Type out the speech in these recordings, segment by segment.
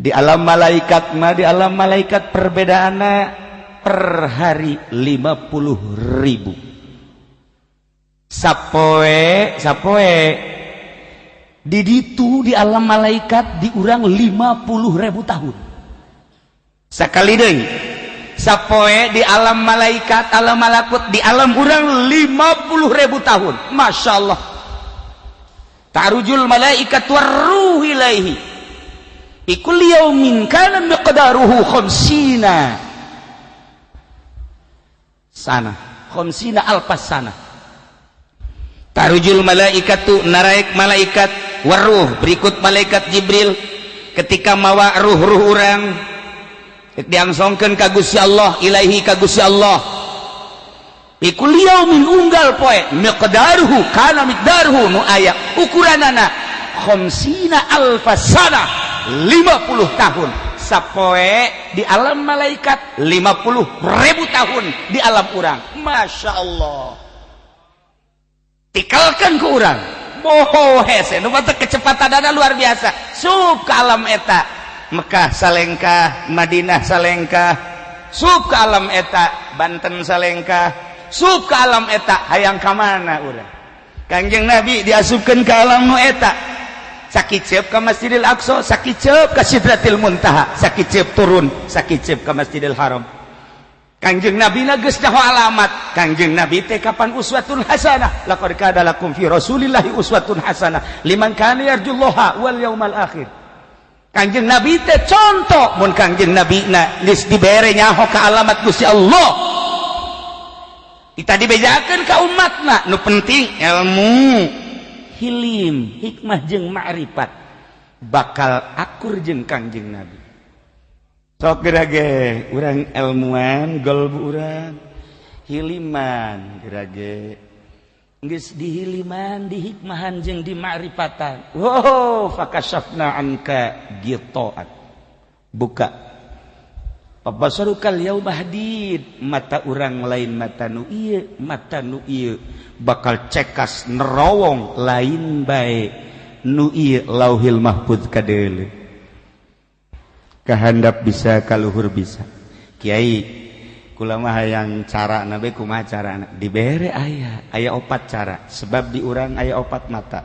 Di alam malaikat mah, di alam malaikat perbedaanna per hari 50.000 sapoe sapoe. Di ditu di alam malaikat diurang 50.000 tahun sekali deui. Sapoe di alam malaikat, alam malakut, di alam urang 50.000 tahun. Masya Allah. Ta'rujul malaikat warruh ilaihi fi kulli yaumin kana miqdaruhu khamsina sana, khamsina alfas sana. Ta'rujul malaikatu, naraek malaikat, waruh berikut malaikat Jibril ketika mawa ruh-ruh urang diangsongkeun ka Gusti Allah, ilaihi ka Gusti Allah, fi kulli yaumin unggal poe, miqdaruhu kana miqdaruhu nu aya ukuranana khamsina alfas sana, 50 tahun sapoe di alam malaikat, 50.000 tahun di alam urang. Masya Allah, tikalkan ke urang boho hese nu kecepatan dana luar biasa. Sup ke alam eta, Mekah salengkah, Madinah salengkah, sup ke alam eta, Banten salengkah, sup ke alam eta. Hayang ka mana urang? Kangjeng Nabi diasupkeun ke alam nu eta, sakiceup ke Masjidil Aqsa, sakiceup ke Sidratil Muntaha, sakiceup turun, sakiceup ke Masjidil Haram. Kangjeng Nabi na geus nyaho alamat. Kangjeng Nabi teh kapan uswatun hasanah, laqad kana lakum fi Rasulillahi uswatun hasanah liman kana yarjullaha wal yaumal akhir. Kangjeng Nabi teh contoh. Mun Kangjeng Nabi na geus dibere nyaho ka alamat Gusti Allah, kita dibejakeun ka umatna. Nu penting ilmu, hilim, hikmah jeung ma'rifat, bakal akur jeung Kangjeng Nabi. Sok gerage urang ilmuan golbu urang, hiliman gerage, geus dihiliman, dihikmahan jeung dimakrifatan. Wow, fakashafna anka ghita'ak, buka. Fabasarukal yauma hadid, mata urang lain mata nu ieu, mata nu ieu bakal cekas nerowong, lain bae nu ieu Lauhil Mahfuz kadeuleu, kahandap bisa, kaluhur bisa. Kiai, kula mah hayang cara nabe, kumaha carana? Dibere aya aya opat cara, sebab di urang aya opat mata.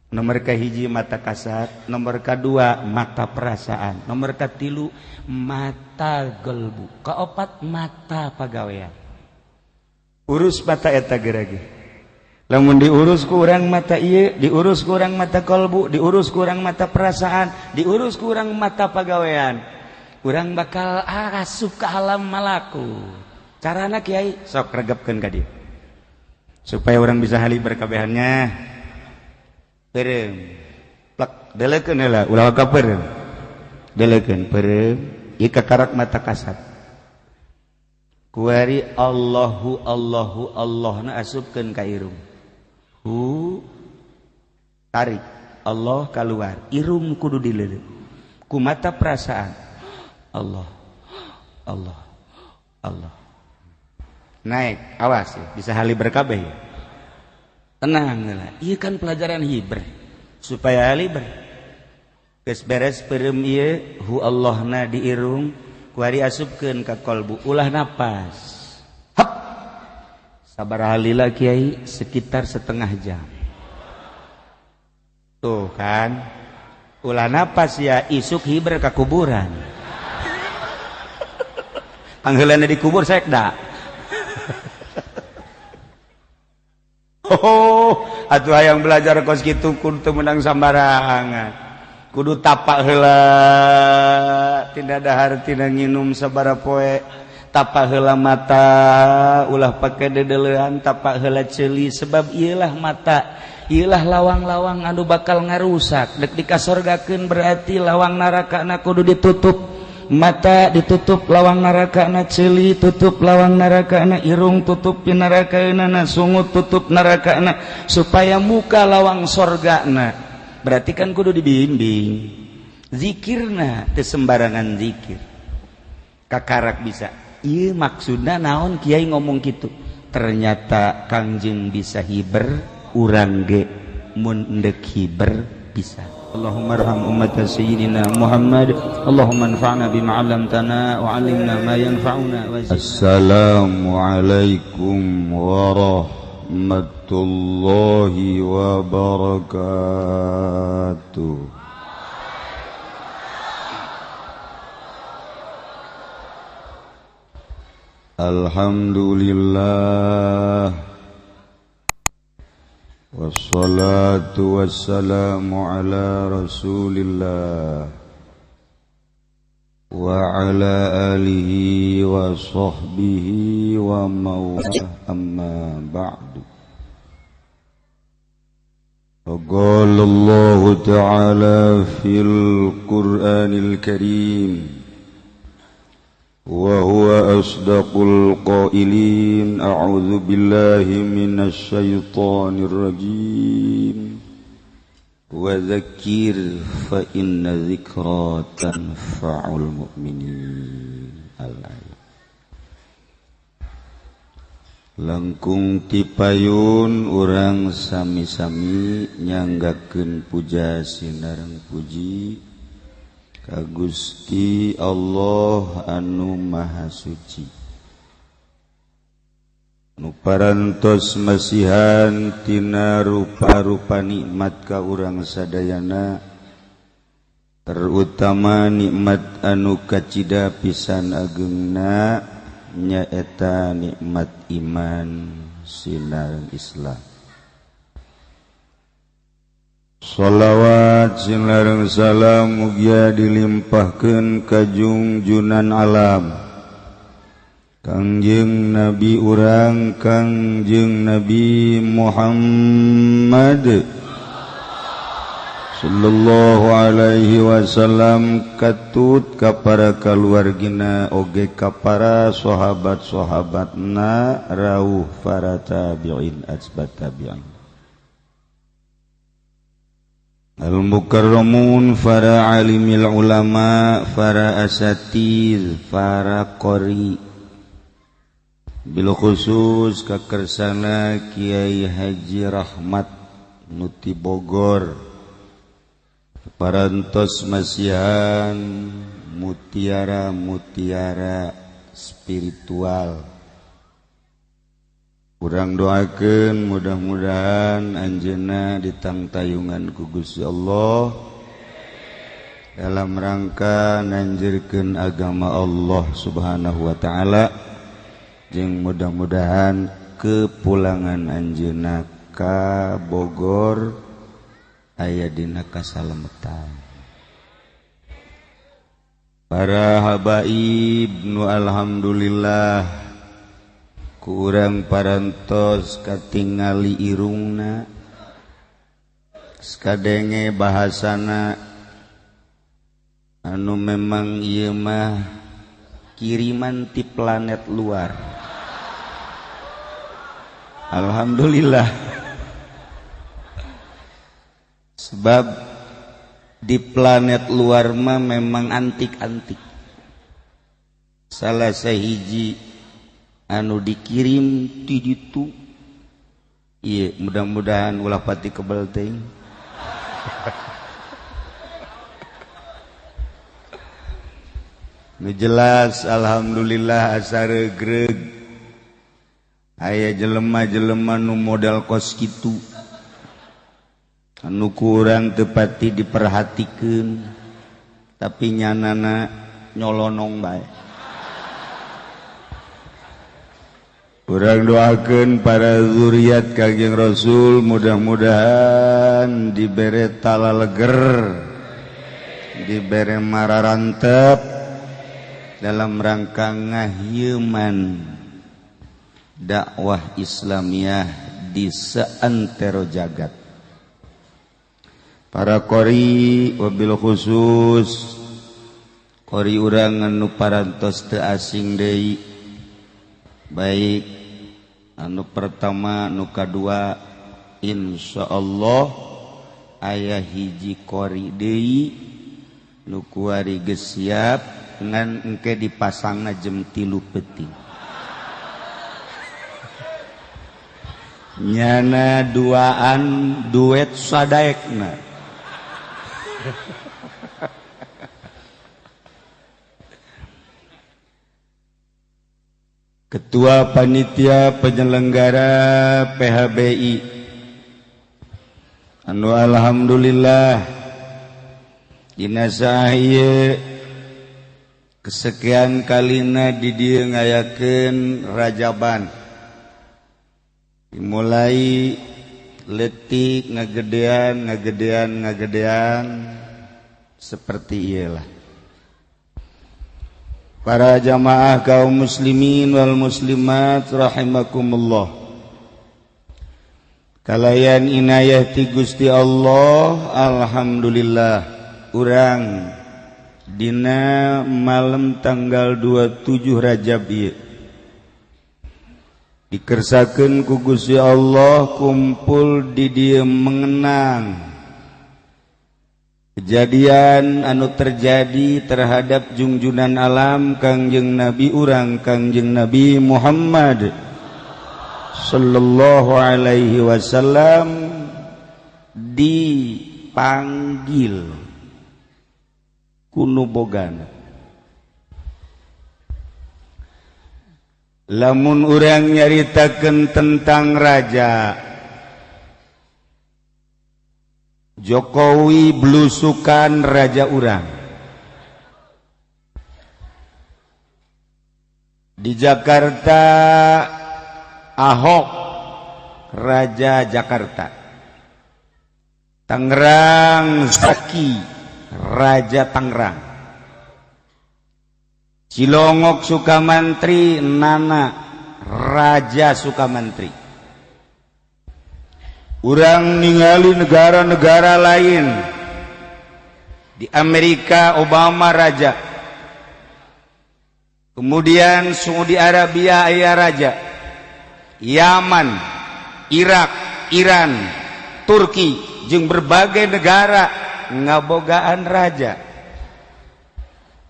Nomor kahiji mata kasat, nomor kedua mata perasaan, nomor katilu mata gelbu, keopat mata pagawean. Urus mata eta gerage. Lamun diurus ku urang mata ieu, diurus ku urang mata kolbu, diurus ku urang mata perasaan, diurus ku urang mata pagawean, urang bakal asup ke alam malaku. Carana, Kiai? Sok regepkeun ka dieu supaya orang bisa haliber kabehannya. Peureum plek, delekeun heula, ulah ka peureum, delekeun peureum ieu kakarak mata kasat. Kuari Allahu Allahu Allah na asupkeun ka irung, hu, tarik Allah keluar, irung kudu dileuleut ku mata perasaan. Allah Allah Allah naik, awas ya, bisa haliber kabeh ya. Tenang lah, iya kan pelajaran hiber supaya haliber. Geus beres peureum ieu, hu Allahna di irung, kuari asupkeun ka kolbu, ulah napas. Hap, sabar lila, Kiai? Sekitar setengah jam. Tuh kan, ulah napas ya, isuk hiber ka kuburan. Pangheulana dikubur sekda. Oh, atuh hayang belajar kos kitu kudu teu meunang sambarangan, kudu tapak heula, tina dahar tina nginum sabaraha poe. Tapak heula mata, ulah pake dedelean, tapak heula ceuli, sebab ieulah mata, ieulah lawang-lawang anu bakal ngarusak. Dek dikasorgakeun berarti lawang neraka na kudu ditutup. Mata ditutup lawang neraka na, ceuli tutup lawang neraka na, irung tutup neraka na, sungut tutup neraka na, supaya muka lawang sorga na. Berarti kan kudu dibimbing zikirna, teu sembarangan zikir kakarak bisa. Ieu maksudna naon Kiai ngomong kitu? Ternyata Kangjeng bisa hiber, urang ge mun endek hiber bisa. Allahumma arham ummat sayyidina Muhammad. Allahumma anfa'na bima 'allamtana wa 'allimna ma yanfa'una. Assalamualaikum warahmatullahi wabarakatuh. Alhamdulillah, wassalatu wassalamu ala rasulillah wa ala alihi wa sahbihi wa mawala, amma ba'du. Qala Allah ta'ala fil Qur'anil Karim wa huwa asdaqul qailin, a'udzu billahi minasy syaithanir rajim. Wa dzakkir fa inna dzikra tanfa'ul mu'minin. Al-ayat. Langkung tipayun urang sami-sami nyanggakeun puja sinareng puji ka Gusti Allah anu Maha Suci, nu parantos masihan tina rupa-rupa nikmat ka urang sadayana, terutama nikmat anu kacida pisan agengna nyaeta nikmat iman sinareng Islam. Sholawat sinareng salam mugia dilimpahkeun ka jungjunan alam Kangjeng Nabi urang Kangjeng Nabi Muhammad sallallahu alaihi wasallam, katut ka para kaluargina oge ka para sahabat-sahabatna rauh para tabi'in asbat tabi'in al-mukarramun, para alimil ulama, para asatiz, para qori, bil khusus kakersana Kiai Haji Rahmat Nuti Bogor, parantos masihan mutiara-mutiara spiritual. Kurang doakeun mudah-mudahan anjeunna ditangtayungan ku Gusti Allah dalam rangka nganjirkeun agama Allah Subhanahu wa taala, jeung mudah-mudahan kepulangan anjeunna ka Bogor aya dina kasalametan. Para habaib nu alhamdulillah kurang parantos katingali irungna, sakadenge bahasana anu memang ieu mah kiriman ti planet luar. Alhamdulillah, sebab di planet luar mah memang antik-antik. Salah sahiji anu dikirim ti ditu, ieu mudah-mudahan ulah pati kebel teuing. Nu jelas alhamdulillah asa regreg aya jelema-jelema nu modal kos kitu, anu kurang tepati diperhatikeun tapi nyanana nyolonong bae. Urang doakeun para zuriat Kangjeng Rasul mudah-mudahan dibere talaleger, dibere mararantep dalam rangka ngahieman dakwah Islamiyah di seantero jagat. Para qori wabil khusus qori urang anu parantos teu asing deui, baik anu pertama nu kadua, insyaallah aya hiji qori deui nu kuari geus siap ngan engke dipasangna jam 3 peuting. Nyana duaan duet sadaekna. Ketua Panitia Penyelenggara PHBI anu alhamdulillah dina saha kesekian kalina di dieu ngayakeun rajaban dimulai letik ngagedean ngagedean ngagedean seperti iyalah. Para jamaah kaum muslimin wal muslimat rahimakumullah. Kalayan inayah ti Gusti Allah, alhamdulillah urang dina malam tanggal 27 Rajab ieu dikersakeun ku Gusti Allah kumpul di dieu mengenang kejadian anu terjadi terhadap jungjunan alam Kangjeng Nabi urang Kangjeng Nabi Muhammad sallallahu alaihi wasallam dipanggil kunu bogana. Lamun urang nyaritakeun tentang raja Jokowi blusukan raja urang di Jakarta, Ahok raja Jakarta, Tangerang Zaki raja Tangerang, Cilongok Sukamantri Nana raja Sukamantri. Urang ningali negara-negara lain, di Amerika Obama raja, kemudian Saudi Arabia aya raja, Yaman, Irak, Iran, Turki jeung berbagai negara ngabogaan raja.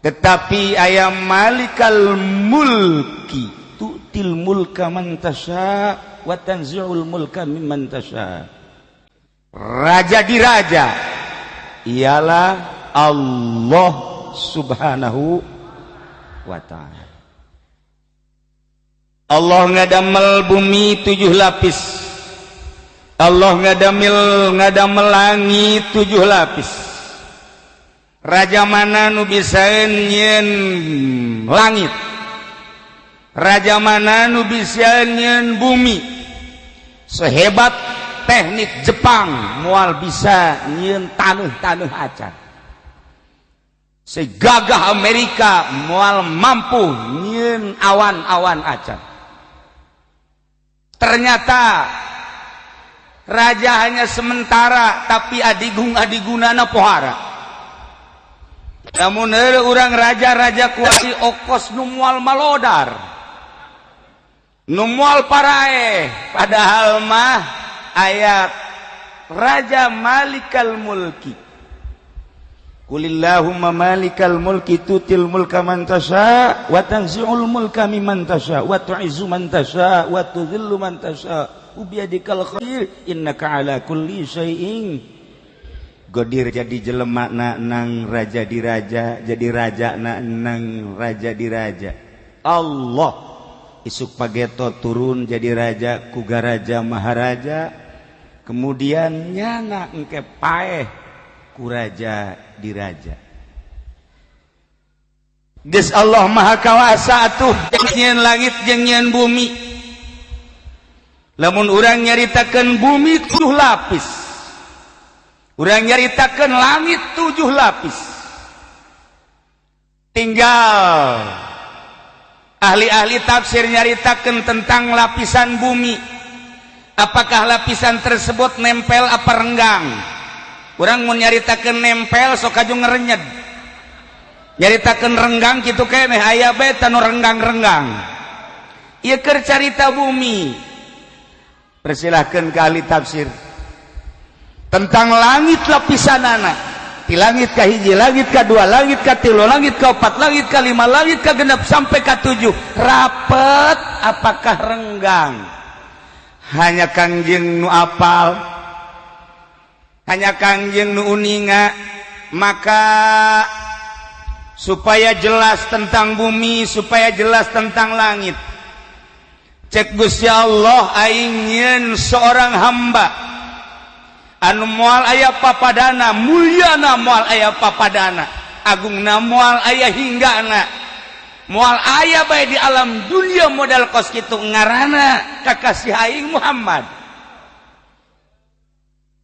Tetapi aya malikal mulki tu'til mulka man tasya wa tanzi'ul mulka mimman tasya. Raja di raja ialah Allah Subhanahu wa ta'ala. Allah ngadamel bumi 7 lapis, Allah ngadamel langit 7 lapis. Raja mana nu bisa nyieun langit, raja mana nu bisa nyieun bumi. Sehebat teknik Jepang moal bisa nyieun taneuh-taneuh acan. Segagah Amerika moal mampu nyieun awan-awan acan. Ternyata raja hanya sementara, tapi adigung adigunana pohara. Namun urang raja-raja kuasi okos nu moal malodar, nu moal paraeh, padahal mah ayat raja malikal mulki. Qulillahumma malikal mulki tutil mulka man tasya wa tanzi'ul mulka mimman tasya wa tu'izzu man tasya wa tudhillu man tasya biyadikal khair innaka ala kulli syai'in qadir. Jadi jelema na nang raja diraja, jadi raja na nang raja diraja. Allah isuk pageto turun jadi raja kuga raja maharaja, kemudian nyana engke paeh ku raja diraja. Geus Allah Maha Kawasa atuh jeung langit jeung nyieun bumi. Lamun urang nyaritakeun bumi 7 lapis, urang nyaritakeun langit 7 lapis. Tinggal ahli-ahli tafsir nyaritakeun tentang lapisan bumi. Apakah lapisan tersebut nempel apa renggang? Urang mun nyaritakeun nempel sok kaju ngerenyed. Nyaritakeun renggang kitu keneh aya bae tanu renggang-renggang. Ieu keur carita bumi. Persilahkeun ke ahli tafsir tentang langit lapisanana. Di langit ka hiji, langit ka dua, langit ka tilu, langit ka opat, langit ka lima, langit ka genep sampai ka 7. Rapet apakah renggang? Hanya Kangjeng nu apal, hanya Kangjeng nu uninga. Maka supaya jelas tentang bumi, supaya jelas tentang langit, cek Gusti Allah aing nyieun seorang hamba anu moal aya papadana, mulyana moal aya papadana, agungna moal aya hinggana, moal aya bae di alam dunia modal kos kitu, ngaranna kakasih aing Muhammad.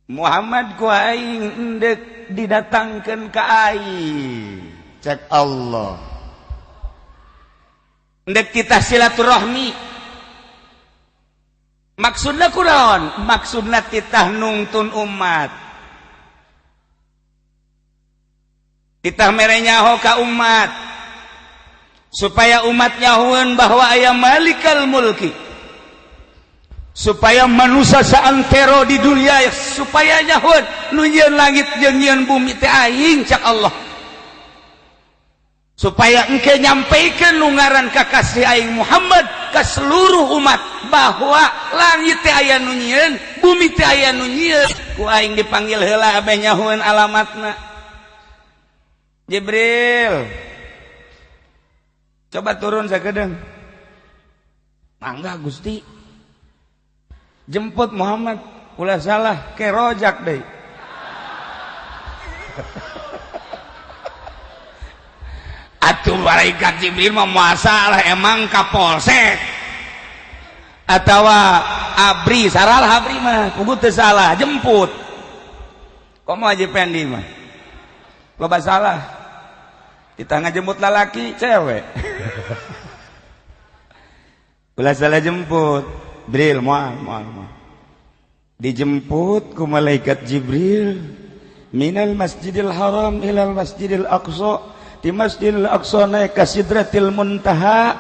Muhammad ku aing endek didatangkeun ka aing, cek Allah, endek kita silaturahmi. Maksudna kunaon? Maksudna titah nungtun umat, titah mere nyaho ka umat supaya umat nyahoeun bahwa aya Malikal Mulki, supaya manusia saantero di dunia supaya nyahoeun nu nyieun langit jeung nyieun bumi teh aing, cak Allah, supaya engke nyampaikan nu ngaran kakasih aing Muhammad ke seluruh umat bahwa langit teh aya nu nyieun, bumi teh aya nu nyieun. Ku aing dipanggil heula abeh nyahoeun alamatna. Jibril, coba turun sakedeung. Mangga Gusti. Jemput Muhammad, ulah salah kerojak deui. Atuh malaikat Jibril mah moal salah, emang kapolsek atawa abri, saralah abri mah kudu teu salah jemput. Komo Haji Pendi mah loba salah, kita ngajemput lalaki cewek. Ulah salah jemput Bril, moal moal moal. Dijemput ku malaikat Jibril minal Masjidil Haram ilal Masjidil Aqsa, di Masjidil Aqsa naik ka Sidratil Muntaha,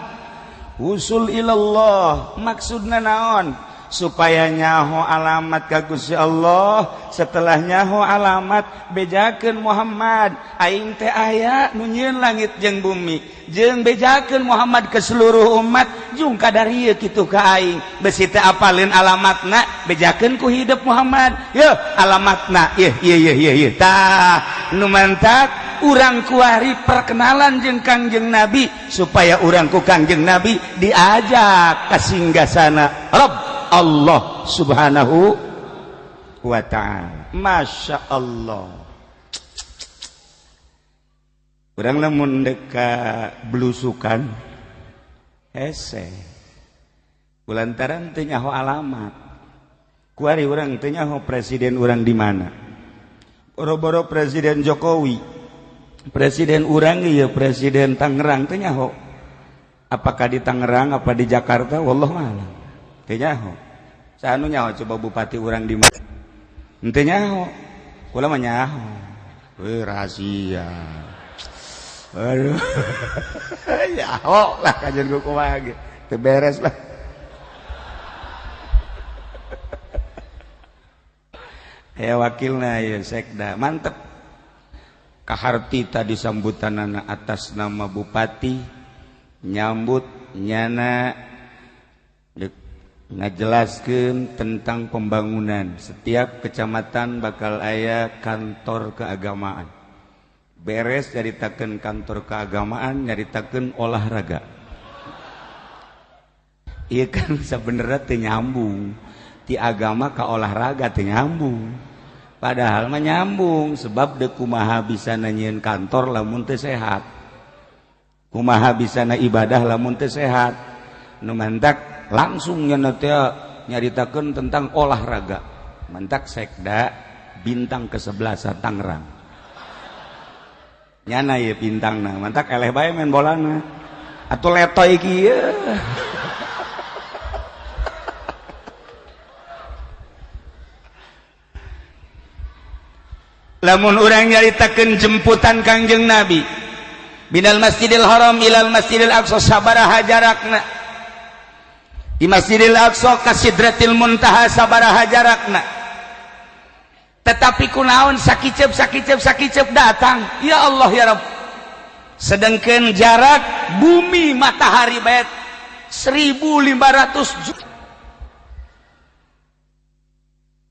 usul ilallah. Maksudna naon? Supaya nyaho alamat ka Gusti Allah. Setelah nyaho alamat, bejakeun Muhammad aing teh aya nu nyieun langit jeung bumi, jeung bejakeun Muhammad ke seluruh umat jung kadarieu kitu ka aing. Besi teh apaleun alamatna, bejakeun ku hidup Muhammad. Yeuh alamatna, yeuh yeuh yeuh yeuh. Tah nu mantak urang kuari perkenalan jeung Kangjeng Nabi, supaya urang ku Kangjeng Nabi diajak ka singgasana Rabb Allah Subhanahu wa ta'ala. Masya Allah. Urang lamun dek ka belusukan hese kulantaran teu nyaho alamat. Kuari urang teu nyaho presiden urang di mana. Boro-boro Presiden Jokowi, presiden urang ieu presiden Tangerang teu nyaho. Apakah di Tangerang apa di Jakarta, wallahu a'lam. Teu nyaho. Saha nu nyaho coba bupati urang di mana? Henteu nyaho. Kula mah nyaho. Weh rahasia. Aduh. Nyaho lah kajian ku kumaha ge. Teu beres lah. Aya wakilna ieu sekda, mantep. Kaharti tadi sambutanana atas nama bupati nyambut nyana ngajelaskeun tentang pembangunan. Setiap kecamatan bakal aya kantor keagamaan. Beres nyaritakeun kantor keagamaan, nyaritakeun olahraga. Ieu kan sabenerna teu nyambung. Ti agama ka olahraga teu nyambung. Padahal mah nyambung, sebab deuk kumaha bisa nyieun kantor lamun teu sehat. Kumaha bisa na ibadah lamun teu sehat. Nu mantak langsung nyana teh nyaritakeun tentang olahraga. Mantak sekda bintang ke-11 Tangerang. Nyana ieu bintangna, mantak eleh bae main bolana. Atuh letoy kieu. Lamun urang nyaritakeun jemputan Kangjeng Nabi binal Masjidil Haram ilal Masjidil Aqsa sabaraha jarakna, di Masjidil Aqsa ka Sidratil Muntaha sabaraha jarakna, tetapi kunaon sakiceup sakiceup sakiceup datang, ya Allah ya Rabb. Sedangkan jarak bumi matahari bae 1500 juta.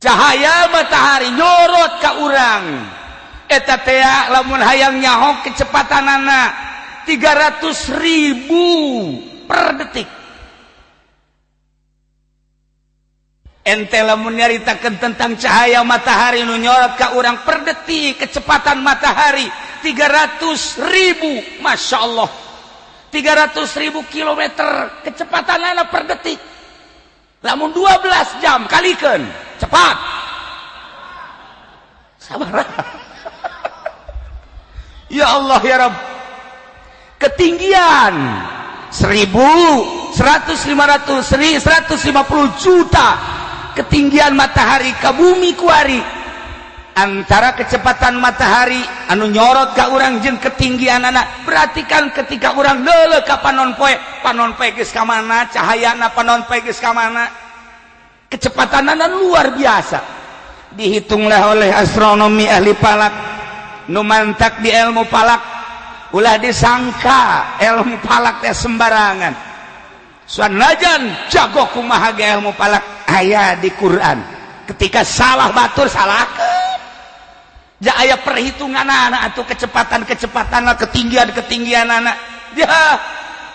Cahaya matahari nyorot ka urang, Eta teh lamun hayang nyaho kecepatanana 300.000 per detik. Ente lamun nyaritakeun tentang cahaya matahari nu nyorot ka urang per detik kecepatan matahari 300.000, Masya Allah, 300.000 kilometer kecepatanana per detik. Lamun 12 jam kalikeun cepat. Sabar. Ya Allah ya Rabb. Ketinggian 1.100 500 150 juta ketinggian matahari ke bumi kuari. Antara kecepatan matahari anu nyorot ka urang jeung ketinggian anak, berarti kan ketika urang leuleuh ka panon poe, panon poe geus ka mana, cahayana panon poe geus ka mana, kecepatanana luar biasa. Dihitunglah oleh astronomi ahli falak nu mantak di ilmu falak, ulah disangka ilmu falak teh sembarangan. Sanajan jago kumaha ge ilmu falak aya di Quran. Ketika salah batur salahkeun. Ja aya perhitungan anak atau kecepatan-kecepatan ketinggian-ketinggian anak. Ya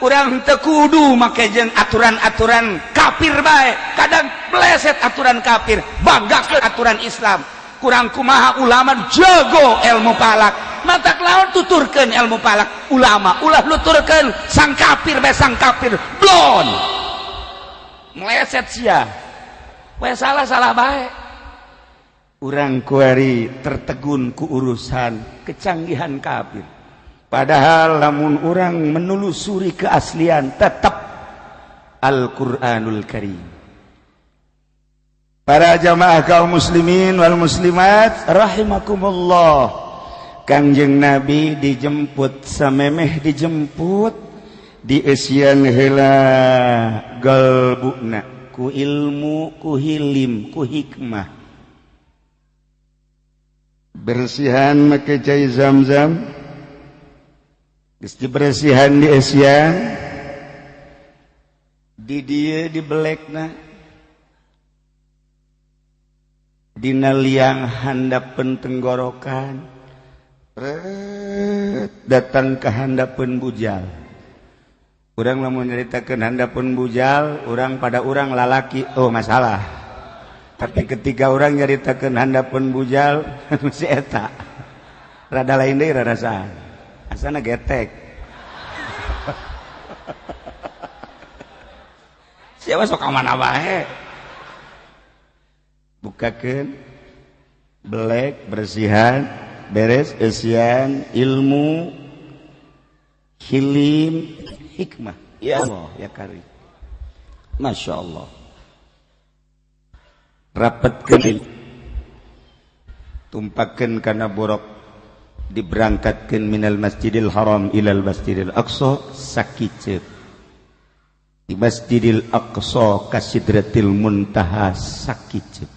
urang teu kudu make jeung aturan-aturan kafir bae. Kadang meleset aturan kafir, banggakeun aturan Islam. Kurang kumaha ulama jago ilmu falak, matak lawan tuturkeun ilmu falak ulama, ulah nuturkeun sang kafir bae, sang kafir blon meleset sia we, salah-salah bae. Urang kuari tertegun ku urusan kecanggihan kafir, padahal lamun urang menelusuri keaslian tetap Al-Qur'anul Karim. Para jamaah kaum muslimin wal muslimat rahimakumullah, Kangjeng Nabi dijemput samemeh dijemput dieusian heula galbuna ku ilmu, ku hilim, ku hikmah. Bersihan make cai zam-zam, geus dibersihan di eusian, di dieu dibelekna dina liang handapeun tenggorokan, datang ke handapeun bujal. Urang lamun nyaritakeun handapeun bujal, urang pada urang lalaki, oh masalah. Tapi ketika urang nyaritakeun handapeun bujal, si eta rada lain deui rarasaan. Asana getek. Siapa sok ka mana bae. Bukakeun belek bersihan beres eusian ilmu hilim hikmah. Ya Allah ya Karim, Masya Allah. Rapatkeun, tumpakeun kana borok, diberangkatkeun minal Masjidil Haram ilal Masjidil Aqsa sakiceup. Di Masjidil Aqsa ka Sidratil Muntaha sakiceup.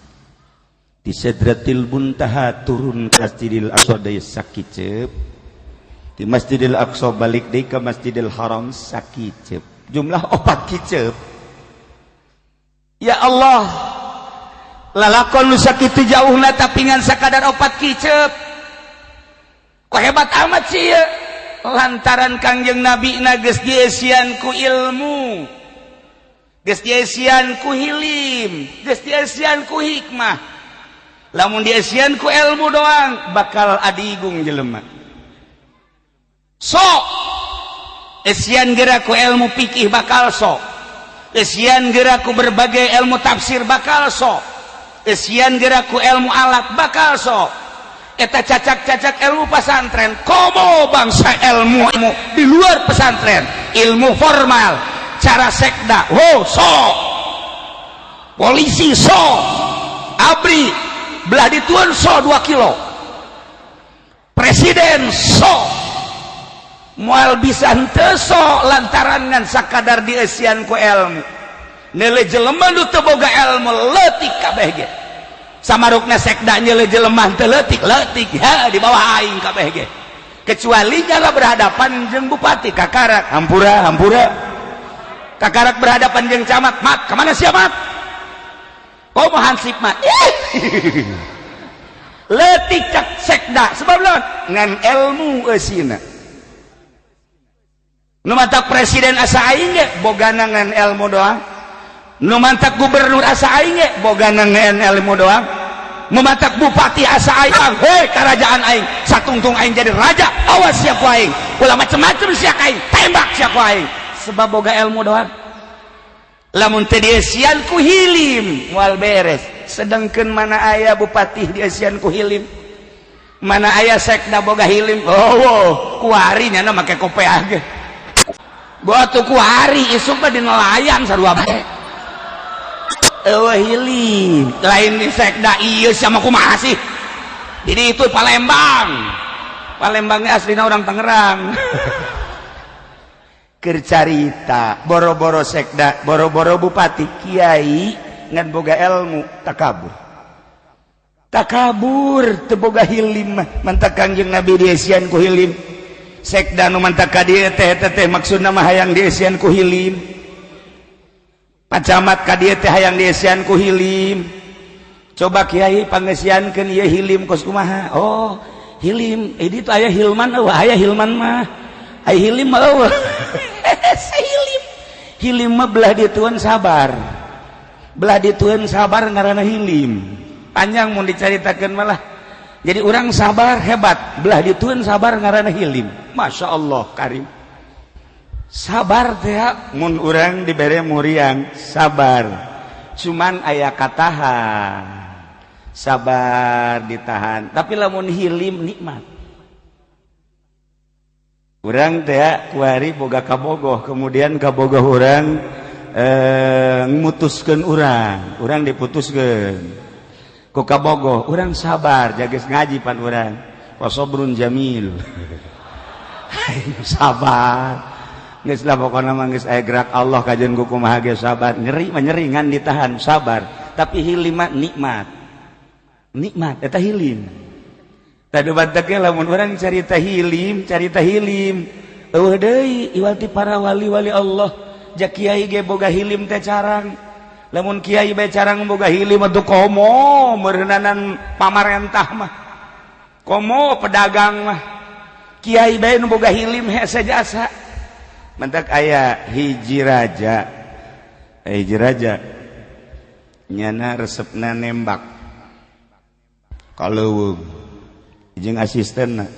Di Sidratil Muntaha turun ke Masjidil Aqsa deui sakiceup. Di Masjidil Aqsa balik deui ka Masjidil Haram sakiceup. Jumlah 4 kiceup. Ya Allah, lalakon nu sakitu jauhna tapi ngan sakadar 4 kiceup. Kok hebat amat sih ya? Lantaran Kangjeng Nabi na geus dieusian ku ilmu, geus dieusian ku hilim, geus dieusian ku hikmah. Lamun dieusian ku ilmu doang bakal adigung jelema. Sok eusian geura ku ilmu fikih bakal sok, eusian geura ku berbagai ilmu tafsir bakal sok, eusian geura ku ilmu alat bakal sok. Eta cacak-cacak ilmu pesantren, komo bangsa ilmu di luar pesantren, ilmu formal, cara sekda, oh sok, polisi sok, abri belah dituan sok 2 kilo, presiden sok, moal bisa henteu sok lantaran ngan sakadar dieusian ku ilmu. Nele jelema nu teu boga ilmu leutik kabeh ge. Samarukna sekda nyele jelema teu leutik, leutik ya di bawah aing kabeh ge. Kecuali nyala berhadapan jeung bupati kakarak, hampura hampura. Kakarak berhadapan jeung camat, mat kemana sia mat? Komo hansip mat. Leutik cak sekda sebab lawan ngan ilmu eusina. Nu mantak presiden asa aing ge bogana ngan ilmu doang. Nu mantak gubernur asa aing ge bogana ngan ilmu doang. Nu mantak bupati asa aing, hei kerajaan aing, satungtung aing jadi raja, awas sia ku aing. Ulah macem-macem sia aing, tembak sia ku aing. Sebab boga ilmu doang. Lamun teu dieusian ku hilim moal beres. Sedangkan mana aya bupati dieusian ku hilim, mana aya sekda boga hilim, oh, oh kuari nyana make kopeah ge. Batu kuari isuk mah di nelayan sarua bae. Eueuh hilim, lain di sekda ieu sama kumaha sih. Jadi itu Palembang. Palembangnya aslina orang Tangerang. Keur carita boro-boro sekda, boro-boro bupati, kiai ngan boga ilmu takabur. Takabur teu boga hilim mah, mantak Kangjeng Nabi dieusian ku hilim. Sekda nu mantak ka dieu teh teh maksudna mah hayang dieusian ku hilim. Pacamat ka dieu teh hayang dieusian ku hilim. Coba kiai pangeusiankeun ieu hilim kos kumaha? Oh, hilim, di ditu aya hilman eueuh, aya hilman mah. Aya hilim mah eueuh. Hilim. Hilim mah belah dituan sabar. Belah dituan sabar ngaranna hilim. Panjang mun dicaritakeun malah. Jadi orang sabar hebat, belah dituan sabar ngaranna hilim. Masya Allah karim. Sabar teh mun urang dibere muriang sabar. Cuman aya katahan. Sabar ditahan, tapi lamun hilim nikmat. Urang teh kuari boga kabogoh, kemudian kabogoh urang mutuskeun urang, urang diputuskeun ku kabogoh, urang sabar jages ngaji pan urang. Wasobrun jamil. Sabar. Geus lah pokona mah geus aya gerak Allah kajeun ku kumaha ge sabar, nyeri mah nyeri ngan ditahan sabar, tapi hilim mah nikmat. Nikmat eta hilim. Tadu bataknya lamun orang carita hilim, carita hilim. Eueuh deui iwal ti para wali-wali Allah. Ja kiai ge boga hilim teh carang. Lamun kiai bae carang boga hilim atuh komo meureunanan pamarentah mah. Komo pedagang mah. Kiai bae nu boga hilim hese jasa. Mentak aya hiji raja. Hiji raja nyana resepna nembak. Kalau jeung asistenna,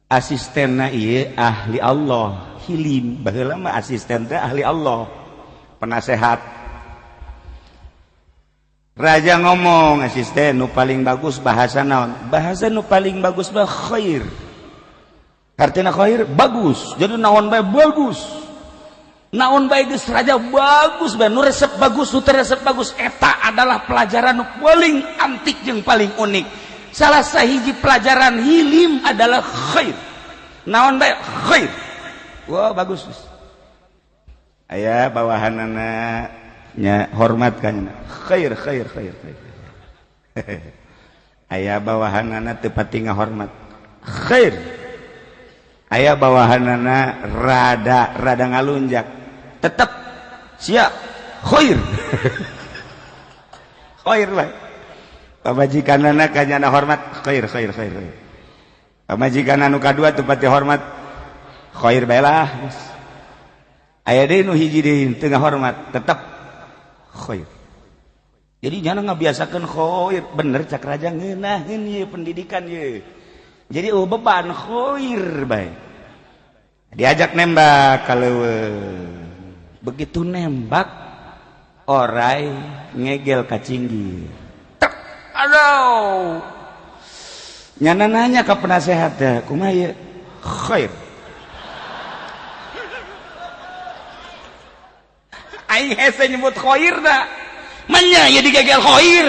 asistenna ieu ahli Allah hilim. Baheula mah asisten teh ahli Allah, penasehat. Raja ngomong asisten nu paling bagus bahasa naon? Bahasa nu paling bagus mah khair. Artina khair bagus. Jadi naon bae bagus. Naon bae geus raja bagus bae, nu resep bagus, nu teu resep bagus, eta adalah pelajaran nu paling antik jeung paling unik. Salah sahiji pelajaran hilim adalah khair. Naon bae khair. Wah, bagus. Aya bawahanana nya hormat ka nya. Khair khair khair khair. Aya bawahanana teu pati ngahormat. Khair. Aya bawahanana rada rada ngalunjak. Tetep siap khair. Khair bae. Pamajikanana ka nyana hormat khair khair khair. Pamajikan anu kadua teu pati hormat khair bae lah. Aya deui nu hiji deui teu ngahormat tetep khair. Jadi nyana ngabiasakeun khair, bener cak raja ngeunaheun ieu pendidikan ieu. Jadi oh beban khair bae. Diajak nembak kalau begitu nembak orai ngegel ka cinggir. Tek, aduh. Nyana nanya ke penasehat teh, kumaha ieu? Khair. Aing hese nyebut khair da. Manya ieu digegel khair.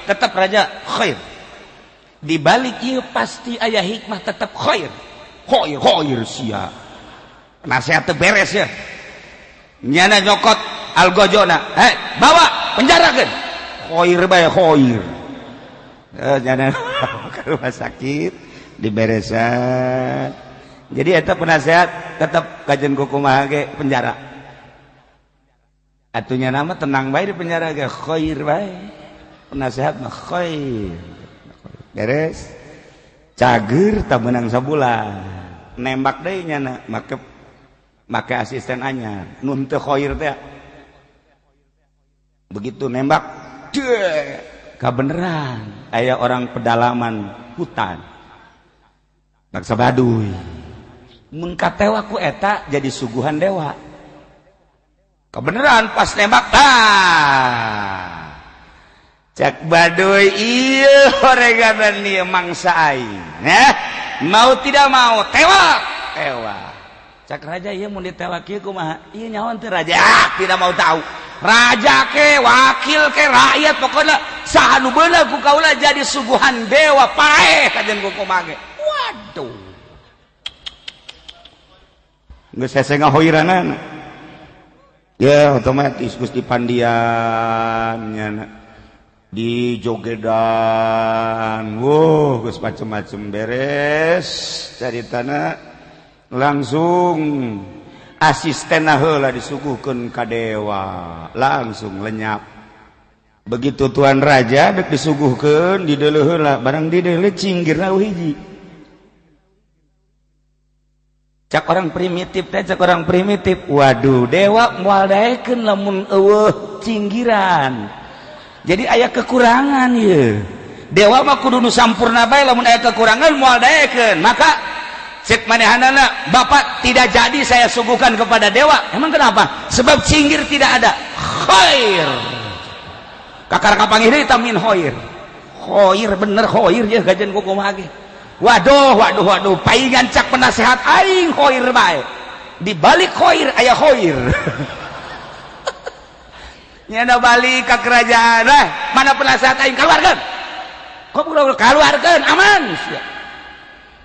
Tetap raja khair. Di balik ieu pasti aya hikmah tetap khair. Khair khair sia. Nasihat teu beres ya. Nyana nyokot algojona, hei bawa penjarakeun. Khair bae khair. Nyana ke rumah sakit diberesan. Jadi eta penasehat tetap kajen kumaha ge penjara. Atunya nama tenang bae di penjara ge khair bae. Penasehat mah khair. Beres. Cager tak menang sabulan. Nembak deui nyana make make asisten anyar. Nu teu khair teh. Begitu nembak, deh, kabeneran aya orang pedalaman hutan. Bangsa Baduy. Mun katewa ku eta jadi suguhan dewa. Kebeneran pas nembak tah. Cek Baduy ieu horeganan ieu mangsa aing. Nah, mau tidak mau tewak, tewak. Cek raja ieu mun ditewak ieu kumaha? Ieu nyaho teu raja? Ah, tidak mau tahu. Raja ke, wakil ke, rakyat pokoknya saha nu beunang ku kaula jadi suguhan dewa paeh kajen ku kumaha ge. Waduh. Geus hese ngahoiranana. Ya otomatis geus dipandian nya di jogedan. Wuh, geus macem-macem beres caritana langsung asisten heula disuguhkeun ka dewa, langsung lenyap. Begitu tuan raja dek disuguhkeun dideuleu heula, barang dideuleu cinggirna hiji. Cak orang primitif teh, cak orang primitif, waduh dewa moal daekeun lamun eueuh cinggiran. Jadi aya kekurangan ieu. Dewa mah kudu nu sampurna bae, lamun aya kekurangan moal daekeun. Maka cek manehanana, bapak tidak jadi saya suguhkan kepada dewa. Emang kenapa? Sebab cinggir tidak ada. Khair. Kakar kapanggih deui tamin khair. Khair bener khair ye gajen ku kumaha ge. Waduh, waduh, waduh, paingan cak penasehat aing khair bae. Di balik khair aya khair. Nyana balik ka kerajaan, lah, mana penasehat aing keluarkeun. Kok keluarkeun aman sia.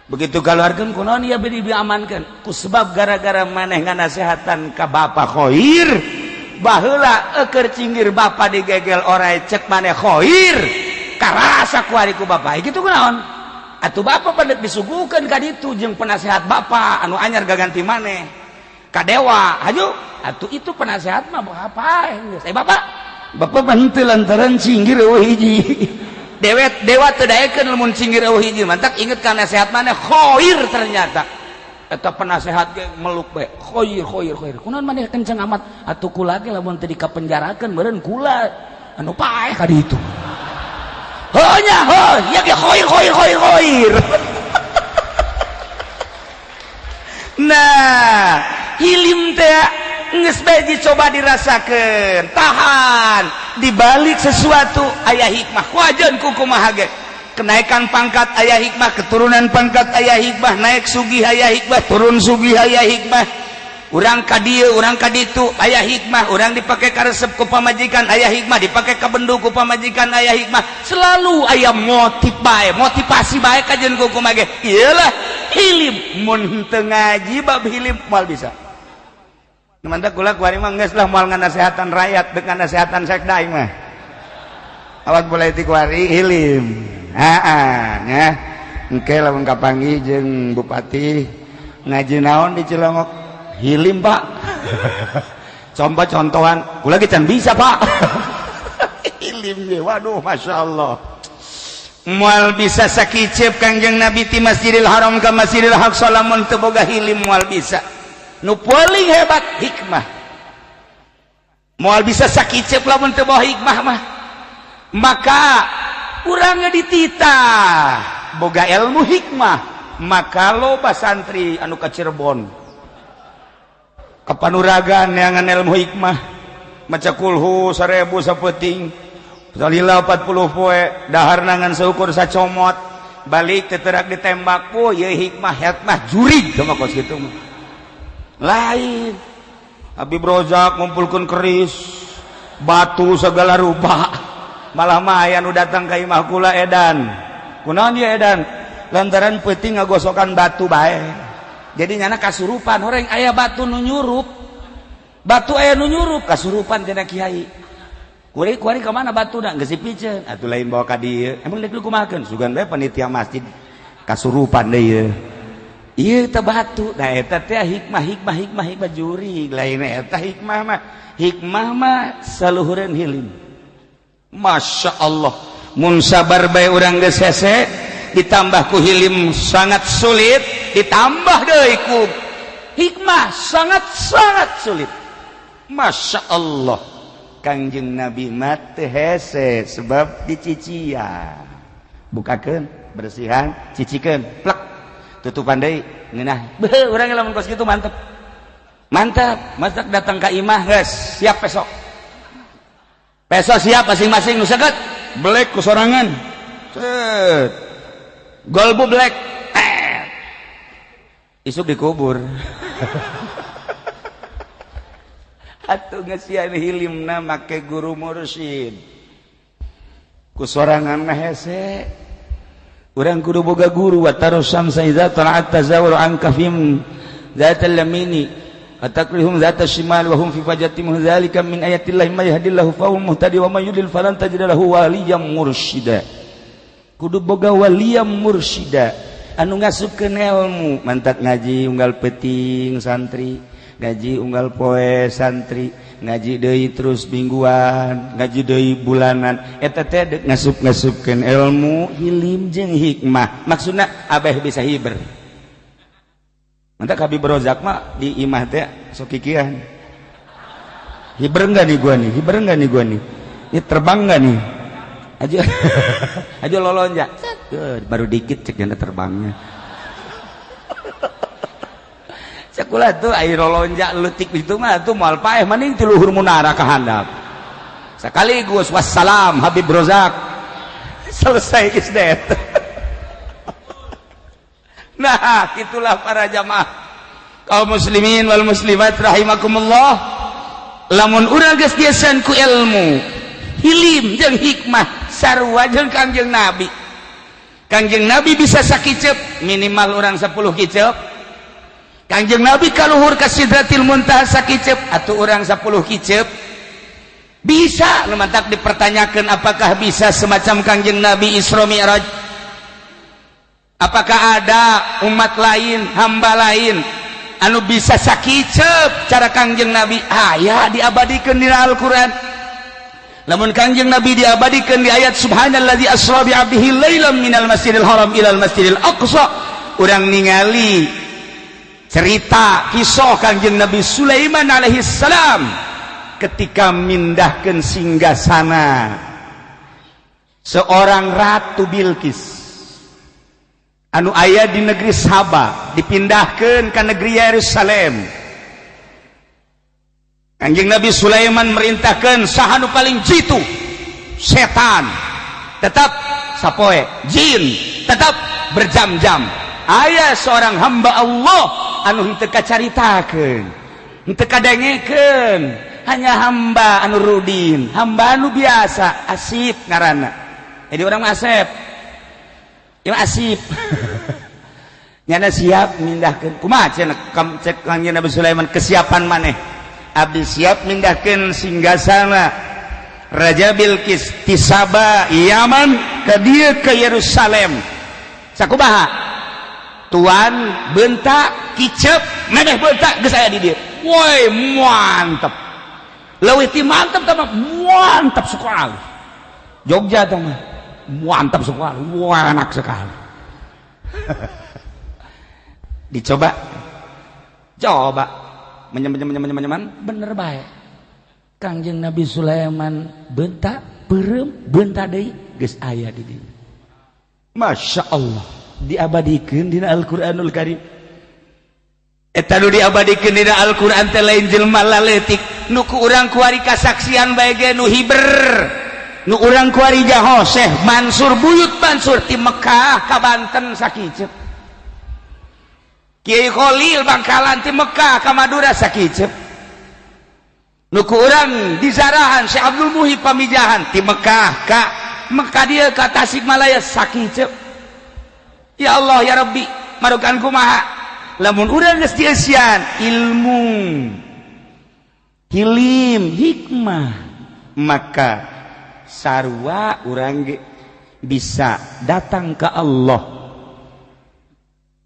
Begitu keluarkeun kunaon ieu beri diamankeun? Ku sebab gara-gara maneh nganasehatan ka bapa khair, baheula eukeur cinggir bapa digegel orai cek maneh khair, karasa ku ari ku bapa. Kitu kunaon? Atuh bapa pada disuguhkeun ka ditu jeung penasehat bapa anu anyar gaganti maneh. Ka dewa, haju. Atuh itu penasehat mah apa geus. Bapak, bapak henteu lantaran cinggir eueuh hiji. Dewet dewa teu daekeun lamun cinggir eueuh hiji. Mantak inget ka nasehat maneh khair ternyata. Eta penasehat ge meluk bae. Khair khair khair. Kunaon maneh kenceng amat? Atuh kula ge lamun teu dikapenjarakeun meureun kula anu paeh ka ditu. Heuh nya heuh, ieu ge khair khair khair khair. Nah, hilim teh geus bae dicoba dirasakeun, tahan. Di balik sesuatu aya hikmah. Wajan ku kumaha ge. Kenaikan pangkat aya hikmah, keturunan pangkat aya hikmah, naik sugih aya hikmah, turun sugih aya hikmah. Urang ka dieu, urang ka ditu aya hikmah, urang dipake karesep ku pamajikan aya hikmah, dipake ka bendu ku pamajikan aya hikmah. Selalu aya motif bae, motivasi bae kajeun ku kumaha ge. Iyalah hilim mun teu ngaji bab hilim moal bisa. Mantap kula kuari mah geus lah moal nganasehatan rakyat deuk nganasehatan sekda aing mah. Awak boleh ti kuari hilim. Heeh nya. Engke lamun kapanggih jeung bupati ngaji naon di Cilongok? Hilim, Pak. Coba contohan, kula ge can bisa, Pak. Hilim ge, waduh masyaallah. Moal bisa sakiceup Kangjeng Nabi ti Masjidil Haram ka Masjidil Aqsa lamun teu boga hilim moal bisa. Nu paling hebat hikmah. Moal bisa sakiceup lamun teu boga hikmah mah. Maka urang dititah boga ilmu hikmah, maka loba santri anu ka Cirebon kapanuragan neangan ilmu hikmah, maca kulhu 1000 sapeuting, salila 40 poe, dahar nangan seukur sacomot, balik teterak ditembak, oh ieu hikmah hikmah jurig sama kos kitu mah. Lain Habib Rozak ngumpulkeun keris, batu segala rupa, malah mah aya nu datang ka imah kula edan. Kunaon dia edan? Lantaran peuting ngagosokan batu bae. Jadi nyana kasurupan horeng aya batu nu nyurup. Batu aya nu nyurup kasurupan cenah kiai. Kuari kuari ka mana batuna? Geus dipiceun. Atuh lain bawa ka dieu. Emang deuk kumahakeun? Sugan bae panitia masjid kasurupan deui ieu. Ieu teh batu. Nah eta teh hikmah hikmah hikmah hikmah jurig. Lain eta hikmah mah. Hikmah mah saluhureun hilim. Masya Allah. Mun sabar bae urang geus hese, ditambah ku hilim sangat sulit, ditambah deui ku hikmah sangat-sangat sulit. Masya Allah, Kangjeng Nabi mah teu hese sebab dicician. Bukakeun, bersihan, cicikeun, plek. Tutupan deui, ngeunah. Beuh, urang lamun kos kitu mantep. Mantap, masak datang ka imah geus, siap besok. Besok siap masing-masing nu seket, belek ku sorangan. Set. Golbu belek. Isuk dikubur. Atuh ngesian hilimna make guru mursyid. Ku sorangan mah hese. Urang kudu boga guru wa tarusam saiza tala'at tazawur an kafim zatal lamini atakrihum zata shimal wa hum fi fajatim dzalika min ayatillahi may yahdillahu fa hum muhtadi wa may yudlil falan tajid lahu waliyyan mursyida. Kudu boga waliyyan mursyida anu ngasupkeun ilmu, mantak ngaji unggal peuting santri, ngaji unggal poe santri, ngaji deui terus mingguan, ngaji deui bulanan, eta teh deuk ngasup-ngasupkeun ilmu, hilim jeung hikmah. Maksudna abeh bisa hiber. Mantak Habib Rozak mah di imah teh sok kikian. Hiber enggak nih gua nih? Hiber enggak nih gua nih? Ini terbang enggak nih? Aja aja lolonjak. Baru dikit cek janda terbangnya. Sekolah tuh air lolonjak leutik itu mah tuh moal paeh mending ti luhur munara ka handap. Sekaligus wassalam Habib Rozak. Selesai isdet. Nah, itulah para jamaah kaum muslimin wal muslimat rahimakumullah. Lamun urang geus diesan ku ilmu, hilim jeung hikmah sarua jeung Kangjeng Nabi. Kangjeng Nabi bisa sakiceup minimal urang 10 kiceup. Kangjeng Nabi kaluhur ka Sidratil Muntaha sakiceup atuh urang 10 kiceup. Bisa nu mantak dipertanyakeun apakah bisa semacam Kangjeng Nabi Isra Mi'raj? Apakah ada umat lain, hamba lain anu bisa sakiceup cara Kangjeng Nabi? Aya diabadikeun dina Al-Qur'an. Lamun Kangjeng Nabi diabadikeun di ayat subhanallazi asra bi 'abdihi lailan minal masjidil haram ilal masjidil aqsa, urang ningali cerita kisah Kangjeng Nabi Sulaiman alaihi salam ketika mindahkeun singgasana seorang ratu Bilqis anu aya di negeri Saba dipindahkan ke negeri Yerusalem. Kanjeng Nabi Sulaiman merintahkan saha nu paling jitu setan tetap sapoe jin tetap berjam-jam. Aya seorang hamba Allah anu henteu kacaritakeun, henteu kadengekeun, hanya hamba anu rudin, hamba anu biasa, asip ngaranna. Jadi orang mah asep. Ieu asip. Nyana siap mindahkeun. Kumaha cenah cek Kangjeng Nabi Sulaiman kesiapan maneh? Abdi siap mindahkeun singgasana Raja Bilqis ti Saba Yaman ka dieu ke Yerusalem. Sakumaha? Tuan bentak kicep maneh bentak geus aya di dieu. Woi, mantep. Leuwih ti mantep teh mah mantap sekali. Jogja teh mah mantap sekali, wah enak sekali. Dicoba, coba, menyem, bener baik. Kangjeng Nabi Sulaiman bentak, peureum, bentak deui, geus aya di dieu. Masya Allah, diabadikeun dina Al-Qur'anul Karim. Eta nu diabadikeun dina Al-Qur'an teh lain jelema laletik, nu ku urang kuari kasaksian bae ge nu hiber. Nu urang kuari jaho Syekh Mansur Buyut Mansur ti Mekah ka Banten sakiceup. Kiai Khalil Bangkalan ti Mekah ka Madura sakiceup. Nu ku urang dizarahan Syekh Abdul Muhib Pamijahan ti Mekah ka Mekah dieu ka Tasikmalaya sakiceup. Ya Allah ya Rabbi, marukan kumaha? Lamun urang geus dieusian ilmu, hilim, hikmah, maka sarua urang bisa datang ke Allah.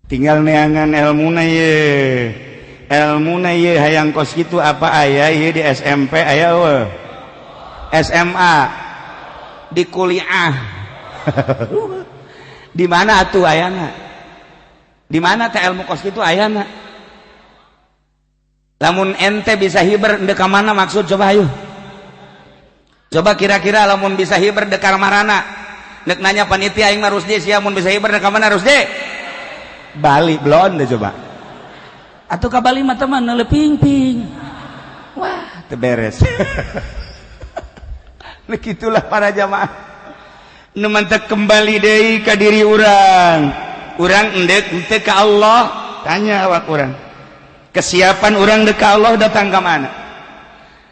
Tinggal neangan ilmuna ye, ilmuna ye hayang kos kitu apa aya ye di SMP aya eueuh, SMA Di kuliah. Di mana atuh ayana? Di mana teh ilmu kos kitu ayana? Lamun ente bisa hiber ndek ka mana maksud coba ayo. Coba kira-kira lamun bisa hiber ndek ka marana? Nek nanya panitia aing mah Rusdi sia mun bisa hiber ndek ka mana Rusdi? Bali belon deh coba. Atuh ka Bali mah teman ping-ping. Wah, teu beres. Nah gitulah para jamaah. Nu mantak kembali deui ka diri urang. Urang endek henteu ka Allah, tanya awak urang. Kesiapan urang dek ka Allah datang ka mana?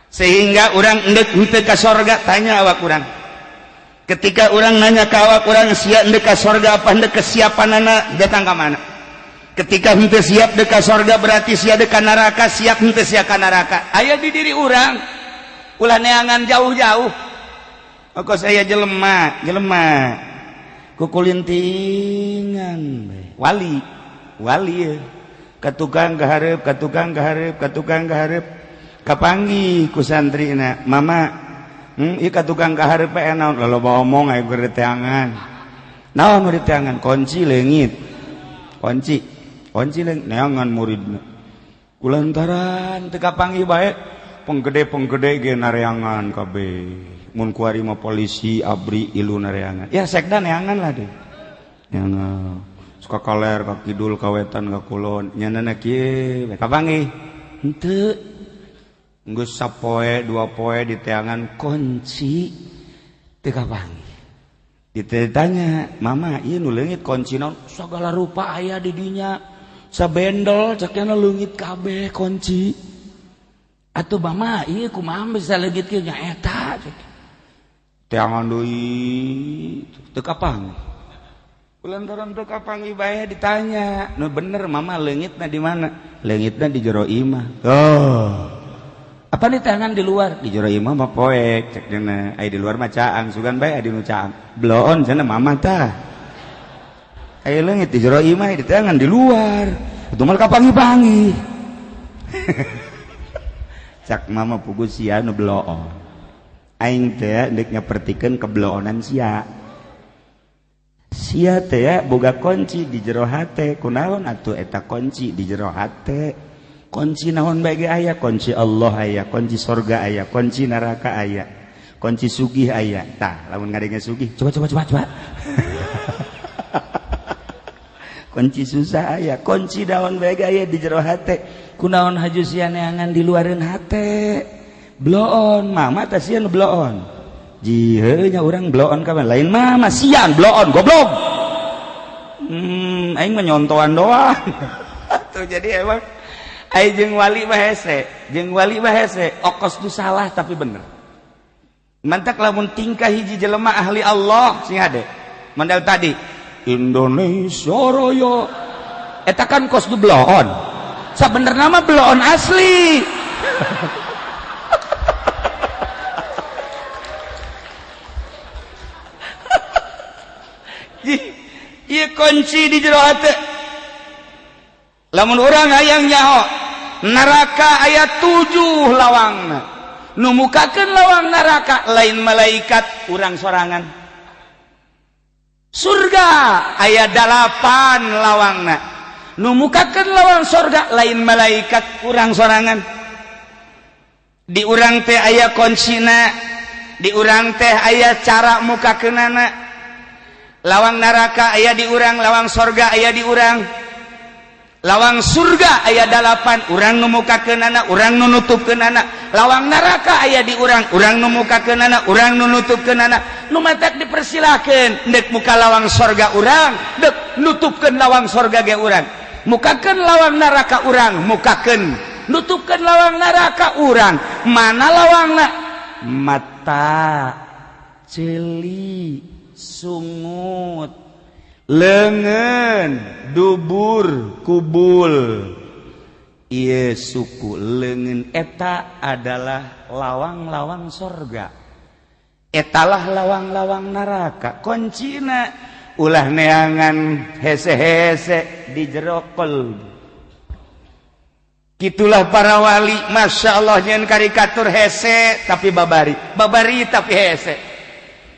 Sehingga urang endek henteu ka sorga, tanya awak urang. Ketika urang nanya ka awak urang sia endek ka sorga apa endek kesiapanana datang ka mana? Ketika henteu siap dek ka sorga berarti sia dek ka neraka, siap henteu sia ka neraka. Aya di diri urang. Ulah neangan jauh-jauh. Kok saya jelema, jelema kukulintingan wali, wali ya. Ka tukang kahareup, ka tukang kahareup, ka tukang kahareup. Kapanggih ku santrina, mama, ieu ka tukang kahareup bae naon? Loba omong aya keur diteangan. Naon nu diteangan? Kunci leungit. Kunci. Kunci leungit neangan muridna. Kulantaran teu kapanggih bae, penggede-penggede ge nareangan kabeh. Mun kuari mah polisi abri ilu nareangan. Ya sekda neangan lah deh. Neangan. Suka kaler ka kidul ka wetan ka kulon. Nyanana kieu we kapanggih. Henteu. Geus sapoe dua poe diteangan kunci teu kapanggih. Ditanya, "Mama, ieu nu leungit kunci naon?" Sagala rupa aya di dinya. Sabendol cekna leungit kabeh kunci. Atuh mama, ieu kumaha bisa leungit kieu nya eta cek. Teangan deui teu kapanggih. Kulantaran teu kapanggih bae ditanya, "Nu bener mama leungitna di mana?" Leungitna di jero imah. Oh. Apa nih teangan di luar? Di jero imah mah poek cek dina. Aya di luar mah caang, sugan bae aya di nu caang. Bloon cenah mama tah. Aya leungit di jero imah di teangan di luar. Atuh mah kapanggih-panggih. Cak mama pugu sia nu bloon. Aing teh deuk nyapertikeun kebloonan sia. Sia teh boga kunci di jero hate. Kunaon atuh eta kunci di jero hate? Kunci naon bae ge aya, kunci Allah aya, kunci sorga aya, kunci neraka aya, kunci sugih aya. Tah, lamun ngadenge sugih, coba coba coba coba. Kunci susah aya, kunci naon bae ge aya di jero hate. Kunaon haju sia neangan di luareun hate? Bloon, mama teh sia nu bloon. Jiheuh nya urang bloon ka lain mama sian bloon goblok. Aing mah nyontoan doang. Tuh jadi emang aing jeung wali mah hese, jeung wali mah hese, okos tu salah tapi bener. Mantak lamun tingkah hiji jelema ahli Allah sing hade. Mandal tadi Indonesia Raya eta kan kos du bloon. Sabenerna mah bloon asli. Ieu kunci di jero hate. Lamun urang hayang nyaho neraka aya 7 lawangna. Nu mukakeun lawang neraka lain malaikat urang sorangan. Surga aya 8 lawangna. Nu mukakeun lawang surga lain malaikat urang sorangan. Di urang teh aya kuncina, di urang teh aya cara mukakeunana. Lawang neraka aya di urang, lawang sorga aya di urang. Lawang surga aya 8, urang nu mukakeunana, urang nu nutupkeunana. Lawang neraka aya di urang, urang nu mukakeunana, urang nu nutupkeunana. Nu matak dipersilakeun deuk muka lawang sorga urang, deuk nutupkeun lawang sorga ge urang. Mukakeun lawang neraka urang, mukakeun nutupkeun lawang neraka urang. Mana lawangna? Mata, ceuli, sungut, lengan, dubur, kubul. Ieu suku leungeun eta adalah lawang-lawang sorga. Etalah lawang-lawang neraka. Kuncina ulah neangan hese-hese di jero qalbu. Gitulah para wali, Masya Allah nyen karikatur hese tapi babari, babari tapi hese.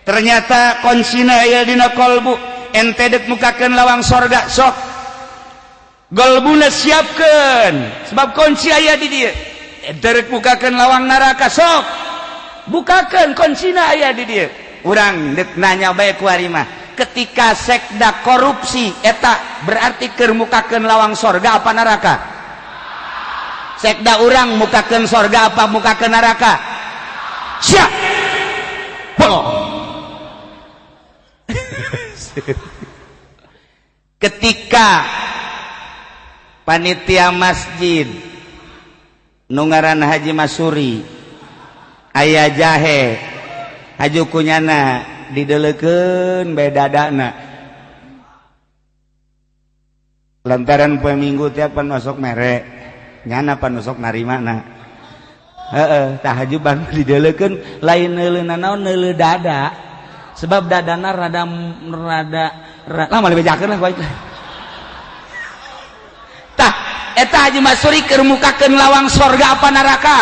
Ternyata kuncina aya dina kolbu. Ente dek mukakeun lawang sorga, sok golbuna siapkeun, sebab kunci aya di dieu. Ente rek mukakeun lawang neraka, sok bukakeun, kuncina aya di dieu. Urang dek nanya bae ku mah, ketika sekda korupsi eta berarti keur mukakeun lawang sorga apa neraka? Sekda urang mukakeun sorga apa mukakeun neraka? Siap bolong. Ketika panitia masjid nu ngaran Haji Masuri aya jahe, haju kunyana didelekeun bae dadana, lantaran poe Minggu tiap pan masuk mere nyana pan masuk narimana, heeh, tah haju ban didelekeun, lain neuleuna naon, neuleu dada, sebab dadana rada rada lama dibejakeun lah baik. Tah eta Haji Masuri keur mukakeun lawang sorga apa neraka?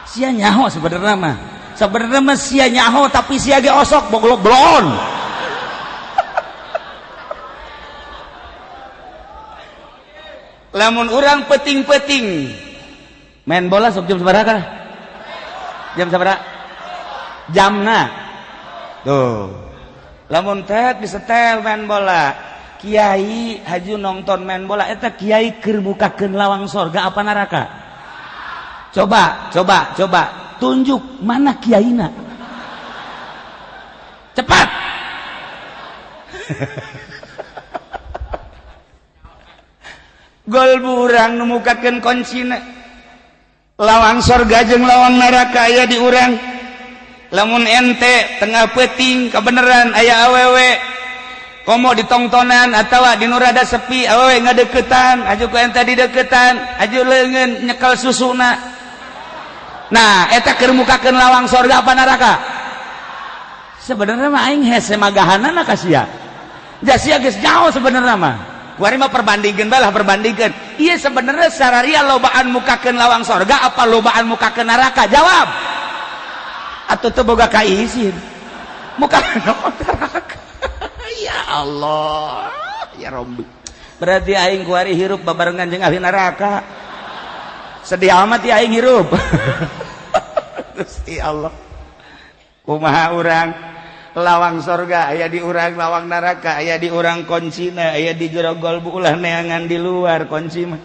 Sia nyaho sebenarnya mah, sebenarnya mah sia nyaho, tapi sia ge osok boglok blon. Lamun urang peting-peting main bola sok jam sabaraha? Jam sabaraha? Jamna tuh. Lamun tet disetel main bola, kiai haju nonton main bola, eta kiai keur mukakeun lawang sorga apa neraka? Coba, coba, coba tunjuk mana kiaina, cepat. Gol urang nu mukakeun kuncina lawang sorga jeung lawang neraka aya di urang. Lamun ente tengah peuting kebenaran aya awewe komo ditongtonan atawa di nu rada sepi, awewe ngadeukeutan, aju ku ente dideukeutan, aju leungeun nyekel susuna. Nah, eta keur mukakeun lawang sorga apa neraka? Sebenarnya mah aing hese magahanana ka sia. Ja sia geus jauh sebenarnya mah. Kuari mah perbandingkeun bae lah, perbandingkeun. Ieu sebenarnya sararia lobaan mukakeun lawang sorga apa lobaan mukakeun neraka? Jawab. Atuh teu boga kaisin. Mukakeun neraka. Ya Allah, ya Rabbi. Berarti aing kuari hirup babarengan jeung ahli neraka. Sedih amat ya aing hirup. Gusti Allah. Kumaha urang? Lawang sorga aya di urang, lawang neraka aya di urang, kuncina aya di jero golbu, ulah neangan di luar kunci mah.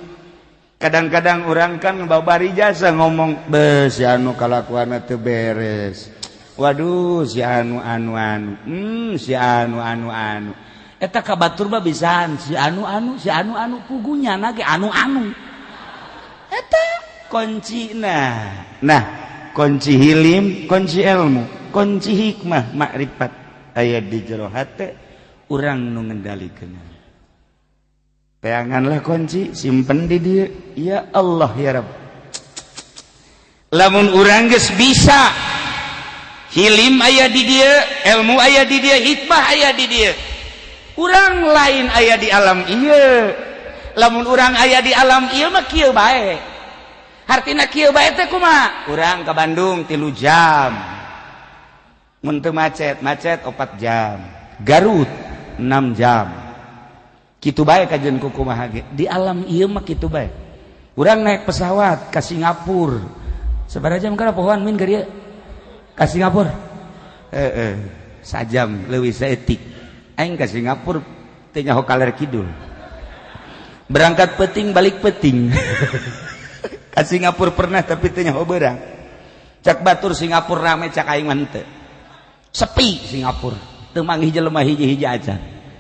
Kadang-kadang urang kan babari jasa ngomong, "Beuh, si anu kalakuanna teu beres. Waduh, si anu anu anu. Si anu anu anu." Eta ka batur mah bisaan si anu anu, si anu anu, pugunya na ge anu anu. Eta kuncina. Nah, kunci hilim, kunci ilmu, kunci hikmah, makrifat aya di jero hate urang nu ngendalikeun. Peanganlah kunci, simpen di dieu. Ya Allah ya Rabb. Lamun urang geus bisa hilim aya di dieu, ilmu aya di dieu, hikmah aya di dieu. Urang lain aya di alam ieu. Lamun urang aya di alam ieu mah kieu bae. Hartina kieu bae teh kumaha? Urang ka Bandung 3 jam. Mun teu macet, macet 4 jam. Garut 6 jam. Kitu bae kajian ku kumaha ge. Di alam ieu mah kitu bae. Urang naik pesawat ka Singapura. Sabaraha jam kana pohoan min ka dieu? Ka Singapura. Heeh, sajam leuwih saeutik. Aing ka Singapura teu nyaho kaler kidul. Berangkat peuting balik peuting. Ka Singapura pernah tapi teu nyaho beurang. Cak batur Singapura rame, cak aing mah henteu. Sepi Singapura, teu manggih jelema hiji-hiji acan.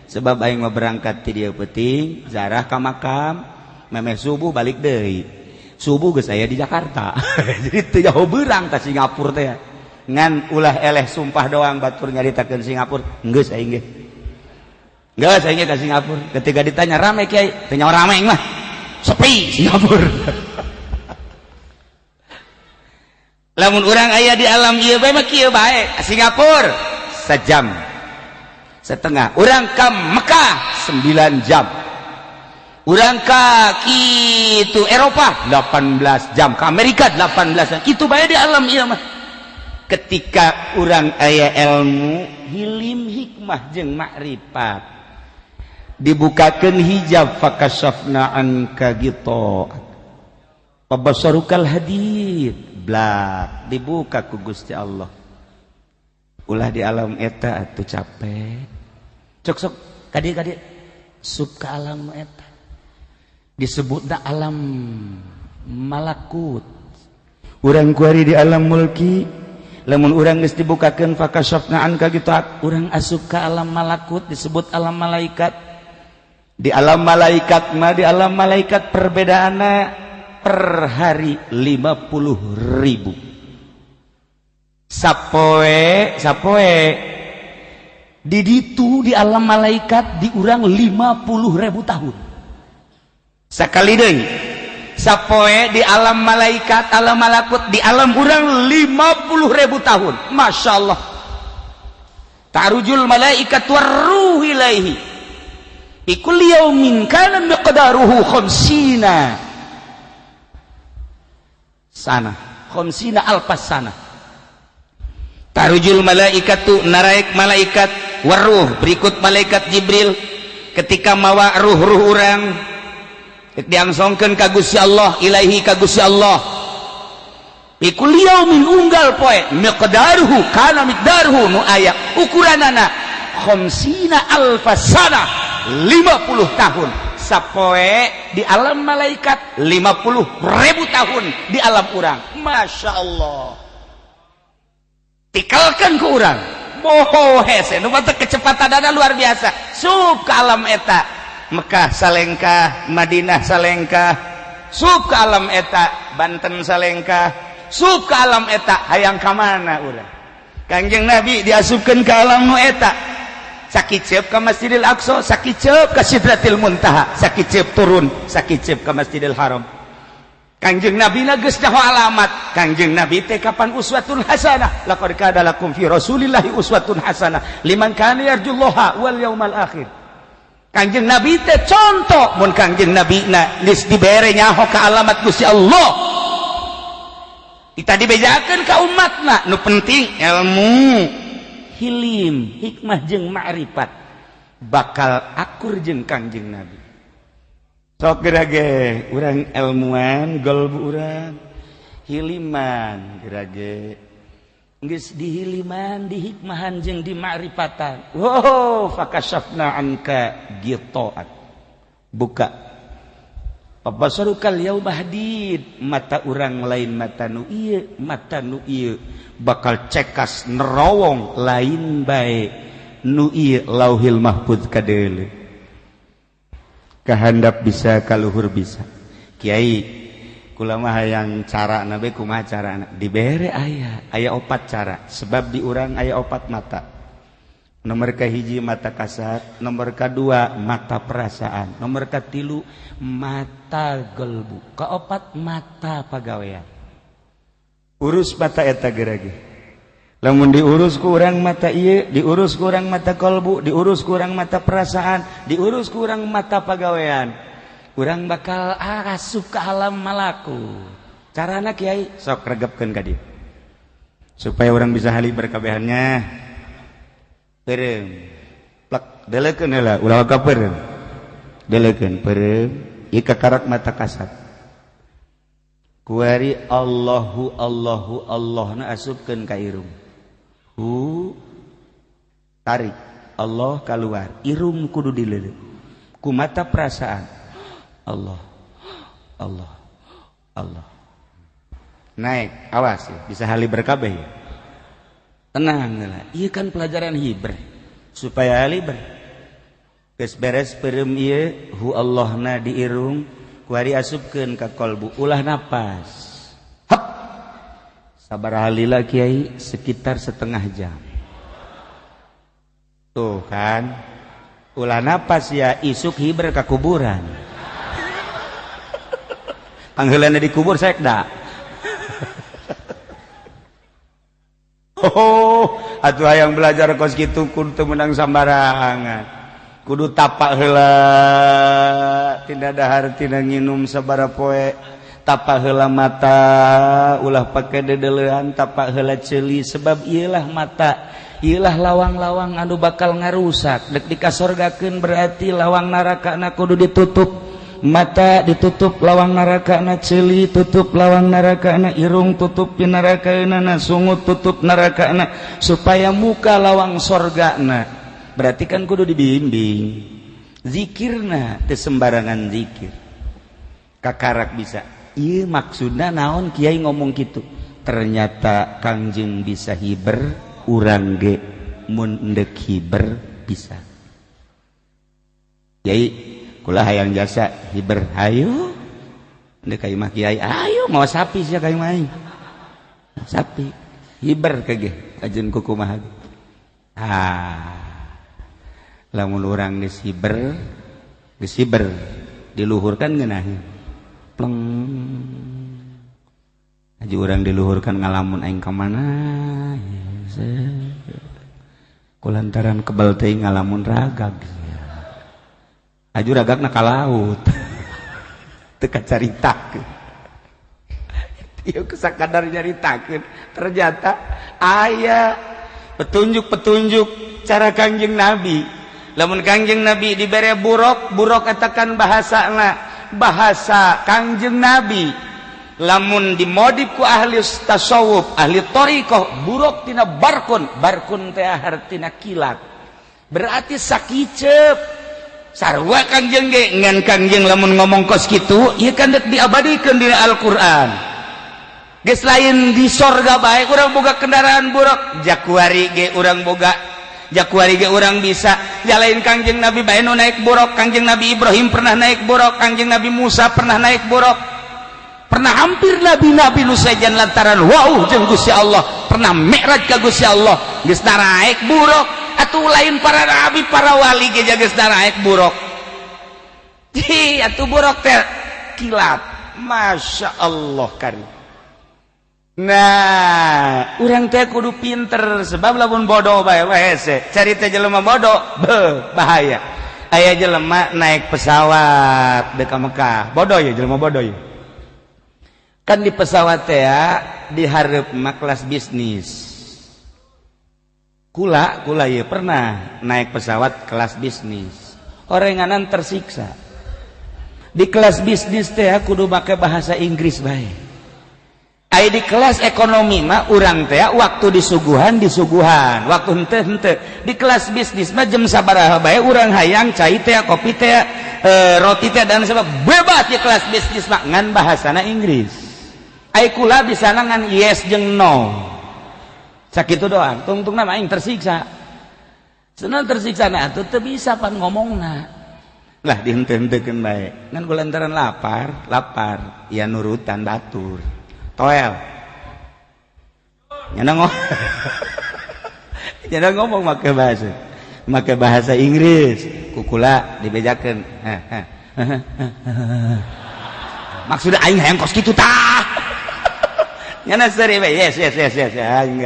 Sebab aing mah berangkat ti dieu peuting, zarah ka makam, memeh subuh balik deui. Subuh geus aya di Jakarta. Jadi teu jauh beurang ka Singapura teh. Ngan ulah eleh sumpah doang batur nyaritakeun Singapura, geus aing ge. Geus aing ge ka Singapura. Ketika ditanya rame kiai, teu nyaho rame aing mah. Sepi Singapura. Lamun urang aya di alam ieu bae mah kieu bae. Singapura sejam setengah, urang ka Mekah 9 jam, urang ka kitu Eropa 18 jam, ke Amerika 18 jam. Kitu bae di alam ieu mah. Ketika Ketika urang aya ilmu hilim hikmah jeung makrifat dibukakeun hijab fakashafna anka ghita'ak fabasarukal hadid blak dibuka ku Gusti Allah. Ulah di alam eta atuh capek cok sok kadi sub ka alam eta disebutna alam malakut. Urang kuari di alam mulki lamun urang geus dibukakeun fakashafna anka ghita'ak urang asup ka alam malakut disebut alam malaikat. Di alam malaikat mah di alam malaikat perbedaanna per hari 50.000. Sapoe di ditu di alam malaikat diurang 50.000 tahun. Sakali deui sapoe di alam malaikat alam malakut di alam urang 50.000 tahun. Masya Allah. Tarujul malaikat warruh ilaihi fi kulli yaumin kana miqdaruhu khamsina sana khamsina alfas sana. Tarujul malaikatu naraek malaikat warruh berikut malaikat Jibril ketika mawa ruh-ruh urang diangsongkeun ka Gusti Allah ilaihi ka Gusti Allah fi kulli yaumin unggal poe miqdaruhu kana miqdaruhu nu aya ukuranana khamsina alfas sana 50 tahun. Sapoe di alam malaikat 50.000 tahun di alam urang. Masya Allah. Tikalkan ke urang boho hese nu batur kecepatanana luar biasa. Sup ke alam eta Mekah salengkah, Madinah salengkah, sup ke alam eta Banten salengkah, sup ke alam eta hayang ka mana urang. Kangjeng Nabi diasupkeun ke alam nu eta sakiceup ka Masjidil Aqsa, sakiceup ka Sidratil Muntaha, sakiceup turun, sakiceup ka Masjidil Haram. Kangjeng Nabi na geus nyaho alamat. Kangjeng Nabi teh kapan uswatun hasanah, laqad kana lakum fi Rasulillahi uswatun hasanah liman kana yarjullaha wal yaumal akhir. Kangjeng Nabi teh contoh mun Kangjeng Nabi na geus dibere nyaho ka alamat Gusti Allah. Kita dibejakeun ka umatna nu penting ilmu hilim hikmah jeung ma'rifat bakal akur jeung Kangjeng Nabi. Sok gerage urang ilmuan golbu urang hiliman gerage geus dihiliman dihikmahan jeung dimakrifatan. Wow fakashafna anka ghita'ak buka fabasarukal yauma hadid mata urang lain mata nu ieu mata nu ieu bakal cekas nerowong lain bae nu ieu lauhil mahfuz kadeuleu. Kahandap bisa kaluhur bisa. Kiai kula mah hayang cara nabe kumaha carana dibere aya opat cara sebab di urang aya opat mata. Nomor kahiji mata kasat, nomor kedua mata perasaan, nomor katilu mata gelbu, keopat mata pagawean. Urus mata eta gerage. Lamun diurus ku urang mata ieu, diurus ku urang mata kolbu, diurus ku urang mata perasaan, diurus ku urang mata pagawean, urang bakal asup ke alam malaku. Carana kiai sok regepkeun ka dieu supaya urang bisa hali berkabehannya. Peureum plek delekeun heula ulah ka peureum. Delekeun peureum ieu kakarak mata kasat. Kuari Allahu Allahu Allahna asupkeun ka irung. Hu tarik Allah keluar irung kudu dileuleut ku mata perasaan Allah Allah Allah naik awas ya, bisa hali berkabeh ya. Tenang lah ieu kan pelajaran hiber supaya hali ber geus beres peureum ieu hu Allahna di irung kuari asupkeun ka kolbu ulah napas. Hap sabar halila kiai sekitar setengah jam. Tuh kan ulah napas ya isuk hiber ka kuburan. Pangheulana dikubur sekda. Oh, atuh hayang belajar kos kitu kudu teu meunang sambarangan. Kudu tapak heula tina dahar tina nginum sabaraha poe. Tapak heula mata, ulah pake dedelean, tapak heula ceuli, sebab ieulah mata, ieulah lawang-lawang anu bakal ngarusak. Dek dikasorgakeun berarti lawang neraka na kudu ditutup. Mata ditutup lawang neraka na, ceuli tutup lawang neraka na, irung tutup neraka na, sungut tutup neraka na, supaya muka lawang sorga na. Berarti kan kudu dibimbing. Zikirna teu sembarangan zikir. Kakarak bisa. Ieu maksudna naon kiai ngomong kitu? Ternyata Kangjeng bisa hiber, urang ge mun endek hiber bisa. Kiai, kula hayang jasa hiber, hayu. Endek ka imah kiai, ayo mau sapi sia ka imah aing. Sapi hiber kege ajeun kukumaha. Ah. Lamun urang geus hiber, geus hiber diluhurkan ngeunaheun. Pleng. Haji urang diluhurkan ngalamun aing ka mana? Kulantaran kebal teuing ngalamun ragag. Aju ragagna ka laut. Teu kacaritakeun. Ieu sakadar nyaritakeun, ternyata aya petunjuk-petunjuk cara Kangjeng Nabi. Lamun Kangjeng Nabi dibere buruk, buruk eta kan bahasana, bahasa Kangjeng Nabi. Lamun dimodif ku ahli tasawuf, ahli thariqah, buruk tina barkun, barkun teh hartina kilat. Berarti sakicep. Sarua Kangjeng ge ngan Kangjeng lamun ngomong kos kitu, ieu kan dek diabadikeun dina Al-Qur'an. Geus lain di sorga bae urang boga kendaraan buruk, jakuari ge urang boga, jakuari ge urang bisa. Jalain Kangjeng Nabi bae nu naik buruk, Kangjeng Nabi Ibrahim pernah naik buruk, Kangjeng Nabi Musa pernah naik buruk. Pernah hampir nabi-nabi nu sejen lantaran wow jeung Gusti Allah, pernah mi'raj ka Gusti Allah, geus naraek buruk. Atuh lain para nabi, para wali ge geus naraek buruk. Hi, atuh buruk teh kilat. Masya Allah kari. Nah, urang teh kudu pinter, sebab lamun bodoh bae hese. Carita jelema bodoh, beuh, bahaya. Aya jelema naik pesawat deuk ka Mekah. Bodoh ya jelema bodoh ya. Kan di pesawat teh dihareup mah kelas bisnis. Kula, kula ya pernah naik pesawat kelas bisnis. Orenganan tersiksa. Di kelas bisnis teh kudu make bahasa Inggris bae. Ai di kelas ekonomi mah urang teh waktu disuguhan disuguhan, waktu henteu henteu. Di kelas bisnis mah jam sabaraha bae urang hayang cai teh, kopi teh, roti teh dan sebab bebas di kelas bisnis mah ngan bahasana Inggris. Ai kula bisa ngan yes jeung no. Sakitu doang, tungtungna mah aing tersiksa. Senang tersiksa na atuh teu bisa pan ngomongna. Lah dihenteu-henteukeun bae. Ngan kulantaran lapar, lapar, ya nurutan batur. Toel. Nyana ngomong. Nyana ngomong make bahasa. Make bahasa Inggris. Kukula dibejakeun. Maksudna aing hayang kos kitu tah. Nyana seuri we, yes yes yes yes. Aing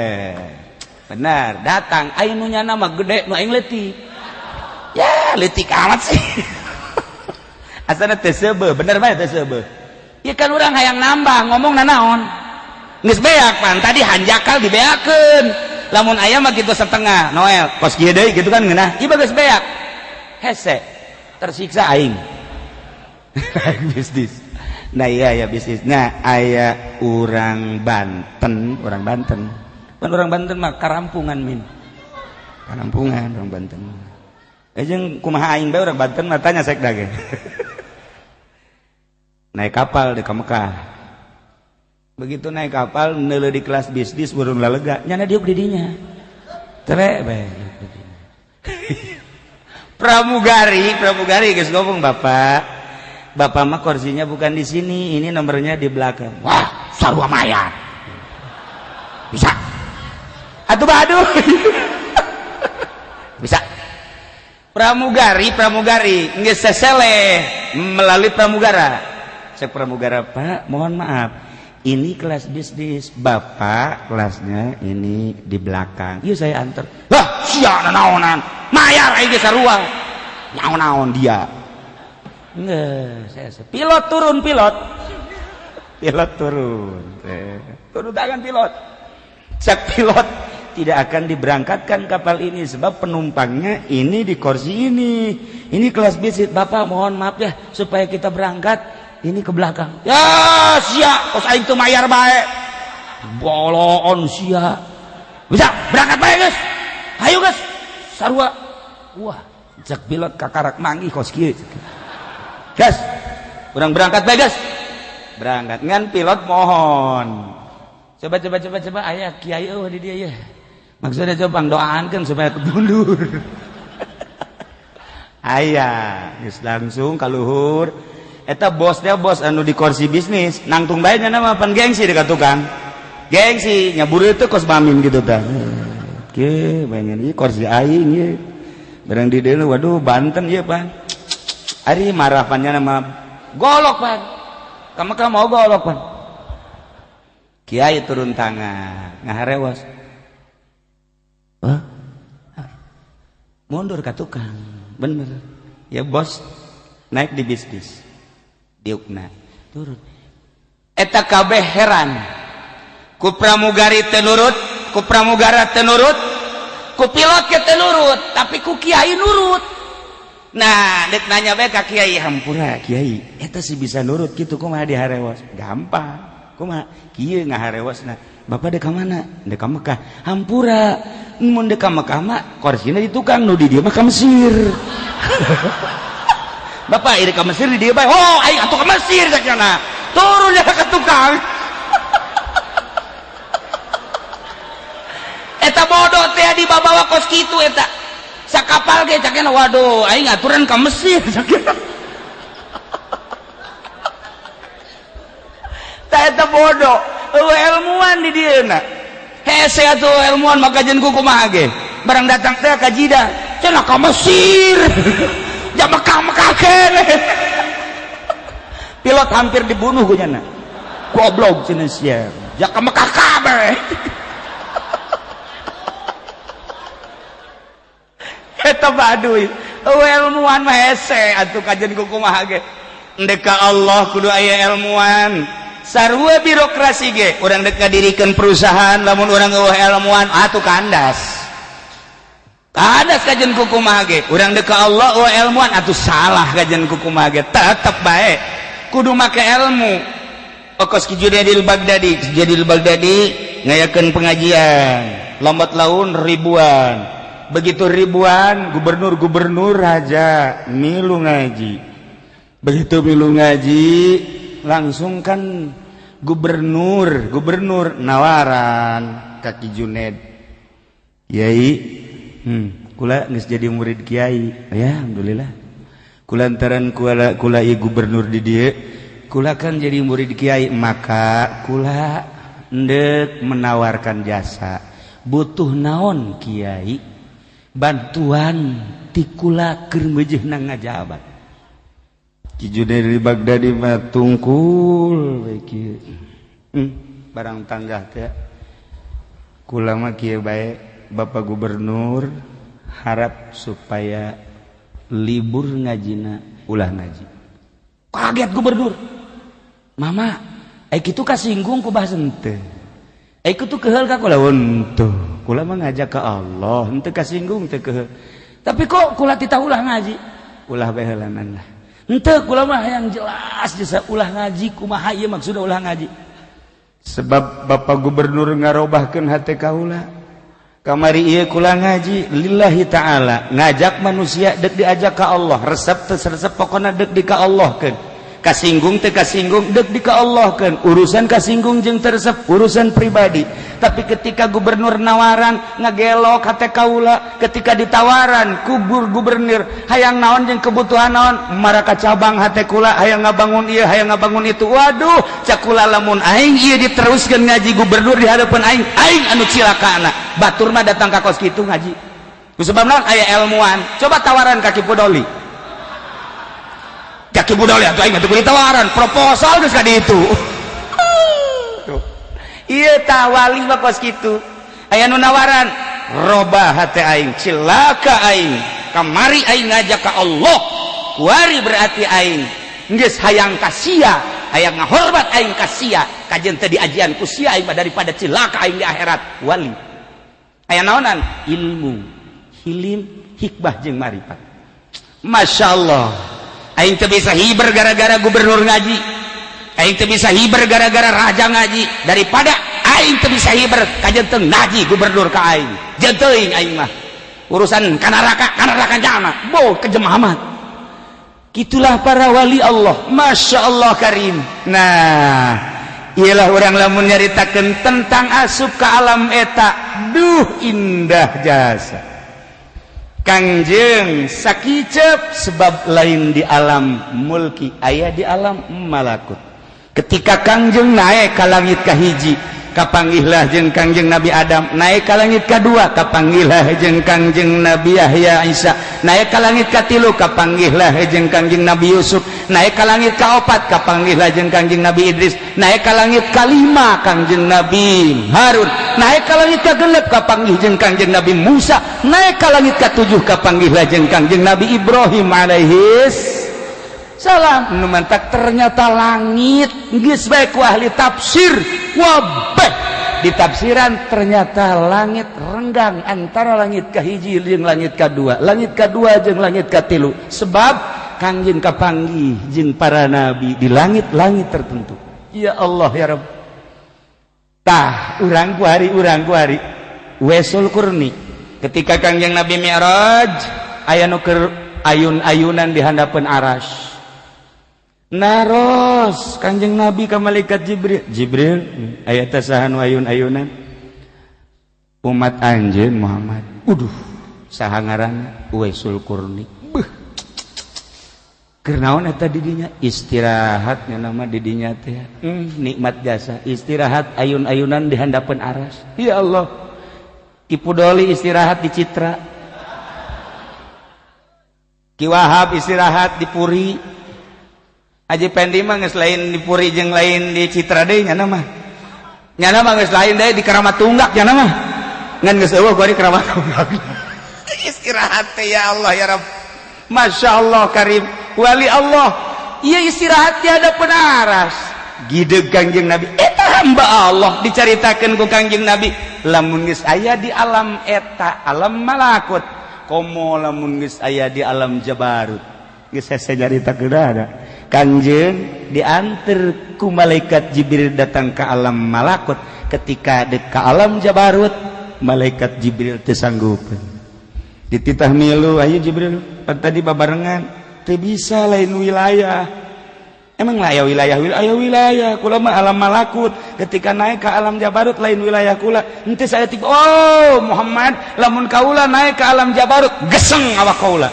benar, datang aing nu nyana mah gede, nu aing leutik. Ya, leutik amat sih. Asana teu seubeuh, bener bae teu seubeuh. Ya kan urang hayang nambah ngomong nanaon. Geus beak pan tadi hanjakal dibeakeun. Lamun aya mah kitu setengah, Noel, kos kieu deui kitu kan ngeunah. Ieu geus beak. Hese, tersiksa aing. Bisnis. Nah iya ya bisnis. Nah aya urang Banten, urang Banten. Pan urang Banten mah karampungan min. Karampungan urang Banten. Jeung kumaha aing bae urang Banten mah tanya sekda ge. Naik kapal di Mekah. Begitu naik kapal neuleuh di kelas bisnis burung lalega, nyana diuk di dinya. Tere bae. Pramugari, pramugari geus ngomong, "Bapak, bapak mah kursinya bukan di sini, ini nomornya di belakang." Wah, sarua mayar. Bisa. Atuh aduh. Bisa. Pramugari, pramugari geus seseleh melalui pramugara. Cek pramugara, "Pak, mohon maaf, ini kelas bisnis, bapak kelasnya ini di belakang. Yuk saya antar." Lah, sia naonan, mayar aing ge sarua. Naon-naon dia. Nggak, saya pilot turun pilot. Pilot turun. Turun tangan pilot. Cak pilot, tidak akan diberangkatkan kapal ini sebab penumpangnya ini di kursi ini. Ini kelas bisnis. Bapak mohon maaf ya, supaya kita berangkat ini ke belakang. Ya sia, kos aing teu mayar bae. Boloon sia. Bisa berangkat bae geus. Hayu geus. Sarua. Wah, cek pilot kakarak manggih kos kieu. Gas. Urang berangkat bae geus. Berangkat ngan pilot mohon. Coba coba coba coba aya kiai eueuh di dieu ya. Maksudnya coba doaankeun supaya mundur. Aya, geus langsung ka luhur. Eta bosnya bos anu di kursi bisnis, nangtung bae nya mah pan gengsi dekat tukang. Gengsi nyabur itu kos bamin gitu tah. Oke, bayangin ieu kursi aing ieu. Barang di dieu waduh Banten ieu pan. Ari marah pan nya mah golok pan. Ka Mekah mau golok pan. Kiai turun tangan, ngaharewas. Hah? Mundur ka tukang, bener. Ya bos naik di bisnis. Diukna turun. Eta kabeh heran. Ku pramugari teu nurut, ku pramugara teu nurut, ku pilot ke teu nurut, tapi ku kiai nurut. Nah, dek nanya bae ka kiai, hampura kiai, eta sih bisa nurut kitu kumaha diharewas? Gampang. Kumaha? Kieu ngaharewasna. Bapak dek ka mana? Dek ka Mekah. Hampura. Mun dek ka Mekah mah korsina di tukang, nu di dieu mah ka Mesir. Bapak iri ka Mesir di dieu bae. Oh, aing atuh ka Mesir sakjana. Turun ya ka tukang. Eta bodoh teh dibawa kos kitu eta. Sakapal ge cakena waduh aing aturan ka Mesir sakjana. Tah eta bodoh, eueuh ilmuwan di dieuna. Hese atuh ilmuwan maka jeung kumaha ge. Barang datang teh ka Jidah, cenah ka Mesir. Ja Mekah-Mekah keneh. Pilot hampir dibunuh ku nyana. Goblok cenah sia. Ja ka Mekah kabeh. Eta baduy. Eueuh ilmuwan mah hese atuh kajen ku kumaha ge. Endek ka Allah kudu aya ilmuwan. Sarua birokrasi ge urang dek ngadirikeun perusahaan lamun urang eueuh ilmuwan atuh kandas. Kandas kajen ku kumaha ge. Urang dek ka Allah eueuh ilmuwan atuh salah kajen ku kumaha ge. Tetep bae kudu make ilmu. Okos ki Junaidil Baghdadi, Junaidil Baghdadi ngayakeun pengajian, lambat laun ribuan. Begitu ribuan gubernur-gubernur raja milu ngaji. Begitu milu ngaji langsung kan gubernur nawaran ka Ki Junaid. Kiai, kula geus jadi murid kiai. Ya alhamdulillah. Kulantaran kula kula ieu gubernur di dieu, kula kan jadi murid kiai, maka kula endek menawarkan jasa. Butuh naon kiai? Bantuan ti kula keur meujeuhna ngajabat. Ki Junaid Baghdadi mah tungkul we kieu. Barang tanggah teh kula mah kieu bae Bapak Gubernur harap supaya libur ngajina ulah ngaji. Kaget gubernur. Mama, kitu kasinggung ku bahasa henteu. Kitu keheul ka kula henteu. Kula mah ngajak ka Allah, henteu kasinggung teu keheul. Tapi kok kula titah ulah ngaji? Ulah bae heulanan lah. Henteu kula mah yang jelas jasa ulah ngaji kumaha ieu maksudna ulah ngaji. Sebab Bapak Gubernur ngarobahkeun hate kaula. Kamari ieu kula ngaji lillahi ta'ala, ngajak manusia dek diajak ka Allah, resep teu resep pokona dek di ka Allahkeun. Kasinggung teu kasinggung dek di ka Allahkeun, urusan kasinggung jeung teu resep urusan pribadi. Tapi ketika gubernur nawaran ngagelok hate kaula, ketika ditawaran kubur gubernur hayang naon jeung kebutuhan naon, maraka cabang hate kula hayang ngabangun ieu hayang ngabangun itu. Waduh, cak kula lamun aing ieu diteruskeun ngaji gubernur di hadapan aing, aing anu cilakana. Batur mah datang ka kos kitu ngaji. Ku sebab naon aya ilmuwan. Coba tawaran ka Ki Pudoli. Ka Ki Pudoli atuh aing mah teu ditawaran, proposal geus ka ditu. Ieu tah wali mah kos kitu. Aya nu nawaran, robah hate aing, cilaka aing. Kamari aing ngajak ka Allah, kuari berarti aing geus hayang ka sia. Hayang ngahormat aing ka sia, kajen teu diajian ku sia aing mah daripada cilaka aing di akhirat. Wali aya naonan? Ilmu, hilim, hikmah jeung marifat. Masya Allah, aing teu bisa hiber gara-gara gubernur ngaji, aing teu bisa hiber gara-gara raja ngaji, daripada aing teu bisa hiber kajen teu ngaji gubernur ka aing. Jeung teuing aing mah urusan ka neraka, ka neraka jana bo kejem amat. Gitulah para wali Allah. Masya Allah karim. Nah, ialah orang lamun nyaritakeun tentang asup ke alam eta, duh indah jasa Kangjeng sakicep, sebab lain di alam mulki, aya di alam malakut. Ketika Kangjeng naik ke langit kahiji, kapanggihlah jeung Kangjeng Nabi Adam. Naik ke langit kedua, kapanggihlah jeung Kangjeng Nabi Yahya Isa. Naik ke langit katilu, kapanggihlah jeung Kangjeng Nabi Yusuf. Naik ke langit kaopat, kapanggihlah jeung Kangjeng Nabi Idris. Naik ke langit kalima, Kangjeng Nabi Harun. Naik ke langit kagenep, kapanggih jeung Kangjeng Nabi Musa. Naik ke langit katujuh, kapanggihlah jeung Kangjeng Nabi Ibrahim alaihis salam. Nu mantak ternyata langit geus bae ku ahli tafsir wabeh ditafsiran, ternyata langit renggang antara langit kahiji jeung langit kadua, langit kadua jeung langit katilu, sebab Kangjeng kapanggih jeung para nabi di langit-langit tertentu. Ya Allah ya Rabb. Tah, urang kuari, urang kuari Wesul Kurni ketika Kangjeng Nabi Mi'raj aya nu keur ayun-ayunan di handapeun aras. Naros Kanjeng Nabi ka malaikat Jibril, Jibril, aya teh saha nu ayun-ayunan? Umat anjeun, Muhammad. Uduh, saha ngaranna? Uwaisul Qurni. Beuh, keur naon eta di dinya? Istirahat nama di dinya teh. Nikmat jasa istirahat ayun-ayunan di handapeun aras. Ya Allah. Ki Pudoli istirahat di Citra, Ki Wahab istirahat di Puri, Haji Pendi mah geus lain di Puri jeung lain di Citra deui nyana mah. Nyana mah geus lain deui, di Keramat Tunggak nyana mah. Ngan geus eueuh gua di Keramat Tunggak. Istirahat teh, ya Allah ya Rabb. Masya Allah karim. Wali Allah. Iya, istirahat di hadapan aras. Gideg Kangjeng Nabi. Eta hamba Allah dicaritakeun ku Kangjeng Nabi. Lamun geus aya di alam eta, alam malakut. Komo lamun geus aya di alam jabarut. Geus hese nyaritakeun ada. Kanjeng diantar ku malaikat Jibril datang ke alam malakut. Ketika dek ke alam jabarut, malaikat Jibril teu sanggupeun. Dititah milu, ayo Jibril, pan tadi babarengan. Teu bisa, lain wilayah. Emang lah aya wilayah, wilayah, wilayah kula mah alam malakut. Ketika naik ke alam jabarut, lain wilayah kula. Henteu saya tiba, oh Muhammad, lamun kaula naik ke alam jabarut, geseng awak kaula.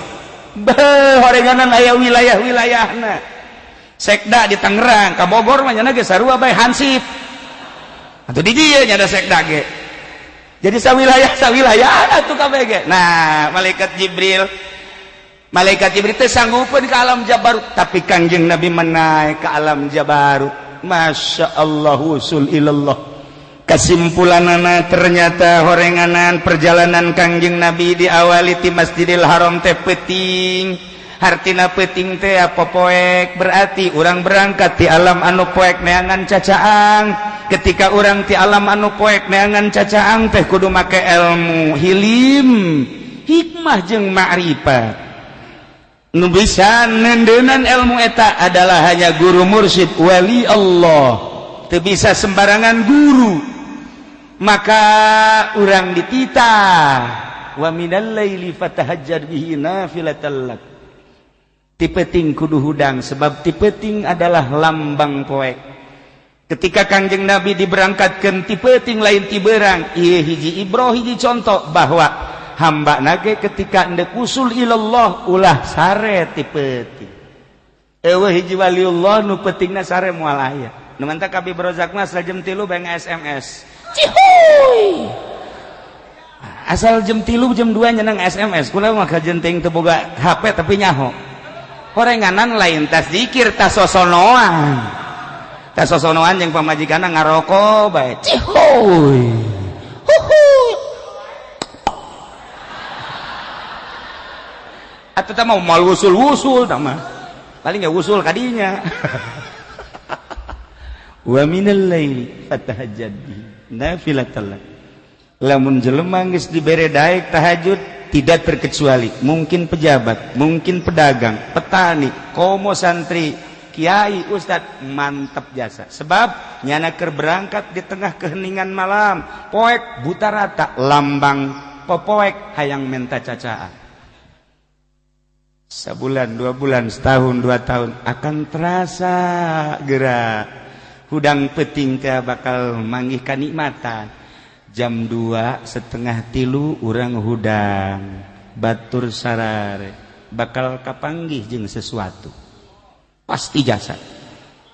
Beuh, horenganan aya wilayah-wilayahna. Sekda di Tangerang ka Bogor mah nyana ge sarua bae, hansip atuh di dieu nya ada sekda ge, jadi sawilayah sawilayah atuh kabeh ge. Nah, malaikat Jibril teh sanggupeun ke alam jabarut, tapi Kangjeng Nabi menaik ke alam jabarut. Masya Allah, usul ilallah. Kesimpulanana, ternyata horenganan perjalanan Kangjeng Nabi diawali di Masjidil Haram teh peuting. Hartina peuting teh apa? Poek. Berarti urang berangkat di alam anu poek neangan cacaang. Ketika urang di alam anu poek neangan cacaang teh kudu make ilmu, hilim, hikmah jeung ma'rifat. Nu bisa nendenan ilmu eta adalah hanya guru mursyid wali Allah, teu bisa sembarangan guru. Maka urang dititah, wa minal laili fatahajjad bihi nafilatal lak. Ti peuting kudu hudang, sebab ti peuting adalah lambang poek. Ketika Kangjeng Nabi diberangkatkan ti peuting, lain ti berang. Ieu hiji ibroh, hiji contoh bahwa hamba nage ketika ndek usul ilallah ulah sare ti peuting. Eueuh hiji waliullah nu peutingna sare, moal aya. Nu mantak Abi Rozak mah asal jam 3 bae SMS, cihuy. Asal jam 3, jam 2 nyeneng SMS. Kula mah kajen teuing teu boga HP, tapi nyaho horenganan lain tas zikir, tas sosonoan, tas sosonoan jeung pamajikanna ngarokok bae, cihuy, huhuy. Atuh tah mau mal wusul-wusul tah mah paling ya wusul kadinya. Wa minal laili fatahajjad bihi nafilatan lak. Lamun jelema geus dibere daek tahajud tidak terkecuali mungkin pejabat, mungkin pedagang, petani, komo santri, kiai, ustad, mantap jasa. Sebab nyana keur berangkat di tengah keheningan malam, poek buta rata, lambang popoek hayang menta cacaan. Sabulan, 2 bulan, setahun, 2 tahun akan terasa gerak. Hudang peting teh bakal manggih kanikmatan. Jam 2 setengah tilu urang hudang batur sarare bakal kapanggih jeung sesuatu. Pasti jasa.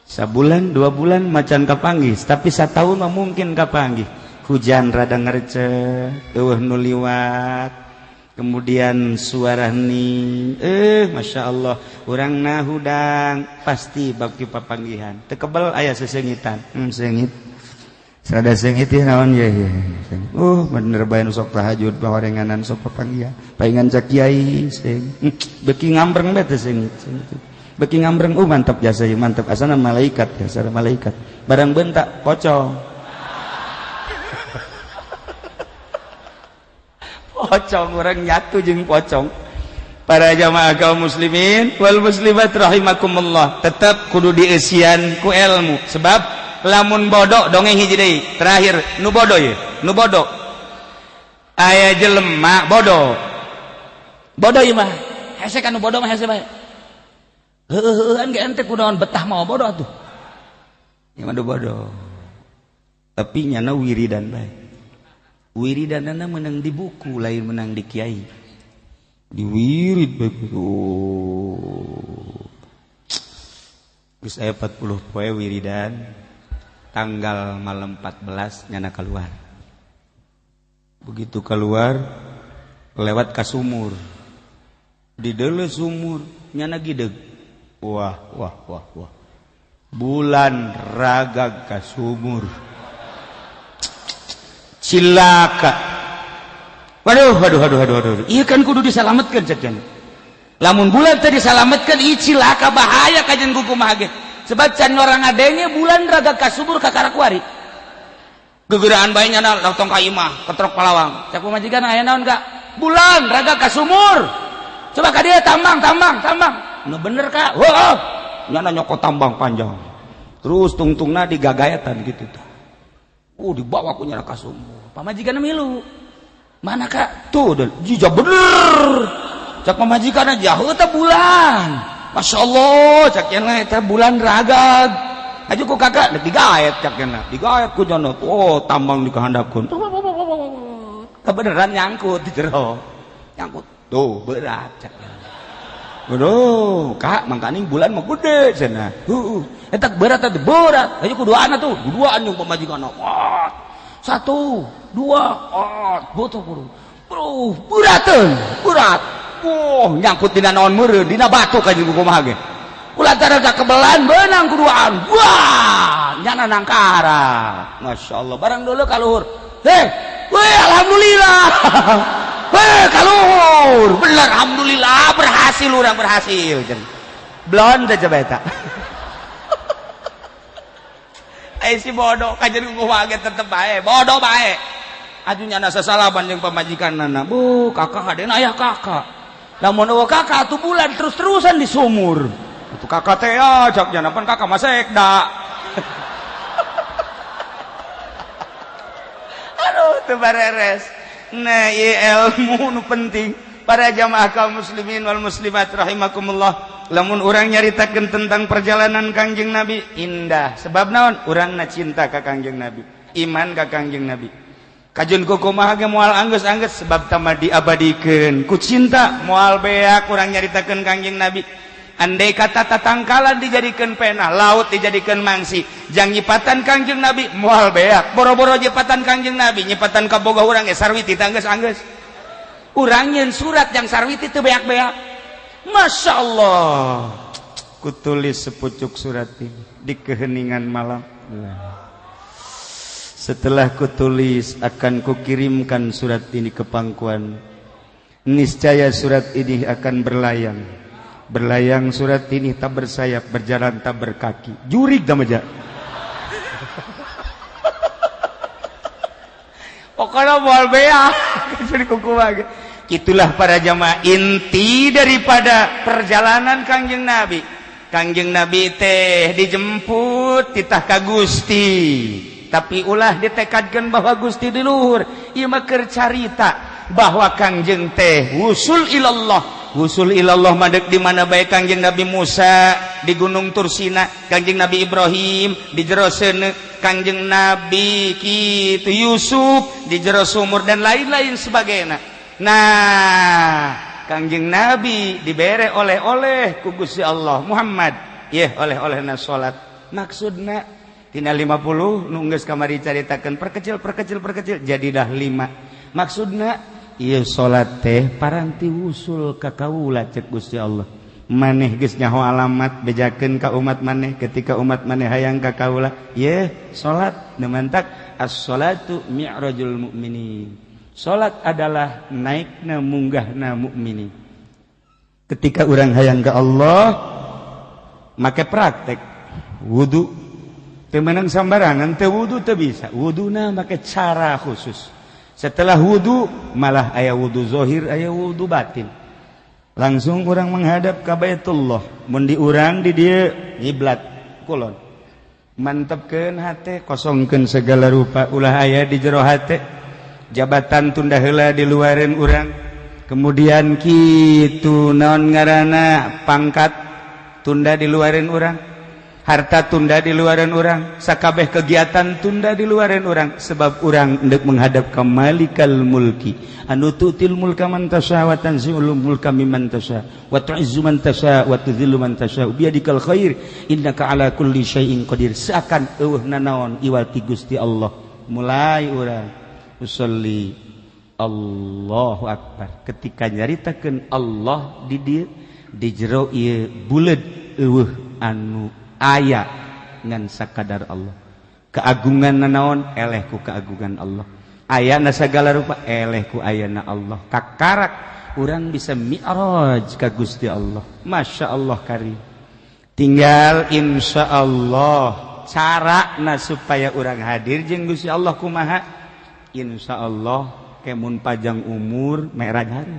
Sabulan, 2 bulan macan kapanggih, tapi satahun mah mungkin kapanggih. Hujan rada ngercek, eueuh nu liwat, kemudian suara hening, Masya Allah, urang na hudang pasti baki papanggihan. Teu kebel aya sesengitan, sengit. Sada sengit ieu naon ye ye. Bener bae nu sok tahajud bahorenganan sok papanggihan. Paingan cak kiai seng. Beki ngambreng bae teh sengit. Beki ngambreng, mantap jasa ieu, mantap asana malaikat, jasa malaikat. Barang bentak pocong. Pocong orang nyatu jeung pocong. Para jamaah kaum muslimin wal muslimat rahimakumullah, tetap kudu dieusian ku ilmu. Sebab lamun bodoh dongeng hiji deui, terakhir nu bodoh ye, nu bodoh. Aya jelema bodoh. Bodoh ieu mah, hese kan nu bodoh mah hese bae. Heueuh-heueuhan ge ente kunaon betah mau bodoh atuh. Ieu mah bodoh. Tapi nyana wiridan bae. Wiridanana menang di buku, lain menang di kiai. Diwirid bae gitu. Geus aya 40 poe wiridan, tanggal malam 14 nyana keluar. Begitu keluar lewat ka sumur. Di deuleu sumur nyana gideg. Wah, wah, wah, wah. Bulan ragag ka sumur. Cilaka. Waduh, waduh, waduh, waduh, waduh. Iya kan kudu disalametkeun cek cenah. Lamun bulan teh disalametkeun ieu cilaka bahaya kajen kumaha ge. Sebab can orang adenge bulan ragag ka sumur ka karakuari. Gegeraan bae nyana langsung ka imah, ketrok palawang. Cek pamajikan aya naon ka? Bulan ragag ka sumur. Coba ka dieu tambang, tambang, tambang. Nu bener ka? Heuh. Nyana nyokot tambang panjang. Terus tungtungna digagayatan gitu tah. Dibawa ku nyana ka sumur. Pamajikan milu. Mana kak? Tuh, jija bener. Cak pamajikan aja, heuh teh bulan. Masya Allah, cak cenah eta bulan ragag. Aju ku kakak dek digaet cak cenah. Digaet ku nyana. Oh, tambang dikahandapkeun. Kebeneran nyangkut di jero. Nyangkut. Tuh, berat cak cenah. Waduh, kak, mangkaning bulan mah gede cenah. Heuh, eta berat eta berat. Aju ku duaan atuh, duaan jeung pamajikan. Wah. 1, 2, butuh kudu. Bro, berateun, berat. Wah, nyangkut dina naon meureun, dina batu ka jeung kumaha ge. Kulantaran kakebelan beunang kuduaan. Wah, nyana nangkara. Masya Allah, barang dulu ka luhur. Heh, weh alhamdulillah. Weh ka luhur. Bener alhamdulillah berhasil urang berhasil. Blon teh coba eta. Si bodoh kajen kumaha ge tetep bae, bodoh bae. Aju nyana sasalaman jeung pamajikanna. Bu, kakak hadena aya kakak. Lamun eueuh kakak atuh bulan terus-terusan di sumur. Atuh kakak teh ya cak nyana pan kakak mah sekda. Aduh teu bareres. Nah, ieu ilmu nu penting. Para jamaah kaum muslimin wal muslimat rahimakumullah. Lamun urang nyaritakeun tentang perjalanan Kangjeng Nabi indah. Sebab naon? Urangna cinta ka Kangjeng Nabi, iman ka Kangjeng Nabi. Kajeun kumaha ge moal anggeus-anggeus sebab tama diabadikeun ku cinta moal beak urang nyaritakeun Kangjeng Nabi. Andai kata tatangkalan dijadikeun pena, laut dijadikeun mangsi, jang nyipatan Kangjeng Nabi moal beak. Boro-boro nyipatan Kangjeng Nabi, nyipatan kaboga urang ge sarwiti teh anggeus-anggeus. Urang nyeun surat jang sarwiti teu beak-beak. Masya Allah, kutulis sepucuk surat ini di keheningan malam. Setelah kutulis akan kukirimkan surat ini ke pangkuan. Niscaya surat ini akan berlayang. Berlayang surat ini tak bersayap, berjalan tak berkaki. Jurig tamaja. Pokoknya moal beak jadi kukumaha. Itulah para jamaah inti daripada perjalanan Kangjeng Nabi. Kangjeng Nabi teh dijemput titah ka Gusti, tapi ulah ditekadkan bahwa Gusti di luhur. Ieu mah keur carita bahwa Kangjeng teh wusul ilallah. Wusul ilallah madek di mana bae. Kangjeng Nabi Musa di Gunung Tursina, Kangjeng Nabi Ibrahim di jero seuneu, Kangjeng Nabi kitu Yusuf di jero sumur dan lain-lain sebagainya. Nah, Kangjeng Nabi dibere oleh-oleh ku Gusti Allah Muhammad. Yeh oleh-olehna salat. Maksudna tina 50 nu geus kamari caritakeun perkecil perkecil perkecil jadi dah 5. Maksudna ieu salat teh paranti wusul ka kaula cek Gusti Allah. Maneh geus nyaho alamat bejakeun ka umat maneh ketika umat maneh hayang ka kaula. Yeh salat nu mantak as-salatu mi'rajul mukminin. Salat adalah naikna munggahna mukminin. Ketika urang hayang ka Allah make praktek wudu teu meunang sambarangan, teu wudu teu bisa. Wuduna make cara khusus. Setelah wudu malah aya wudu zahir, aya wudu batin. Langsung urang menghadap ka Baitullah. Mun di urang di dieu ngiblat kulon. Mantepkeun hate, kosongkeun segala rupa, ulah aya di jero hate. Jabatan tunda heula diluareun urang. Kemudian kitu naon ngaranna pangkat tunda diluareun urang, harta tunda diluareun urang, sakabeh kegiatan tunda diluareun urang, sebab urang hendak menghadap ke Malikal Mulki anu tutil mulka man tasya wa tanzi'ul mulka mimman tasya wa tu'izzu man tasya wa tudhillu man tasya biyadikal khair innaka ala kulli syai'in qadir. Seakan eueuh nanaon iwal ti Gusti Allah. Mulai urang usolli Allahu Akbar. Ketika nyaritakeun Allah di dieu di jero ieu buleud eueuh anu aya ngan sakadar Allah. Keagungan nanaon eleh ku keagungan Allah. Ayana sagala rupa eleh ku ayana Allah. Kakarak urang bisa mi'raj ka Gusti Allah. Masya Allah karim. Tinggal insya Allah carana supaya urang hadir jeung Gusti Allah kumaha. Insya Allah kemun panjang umur mi'raj hari.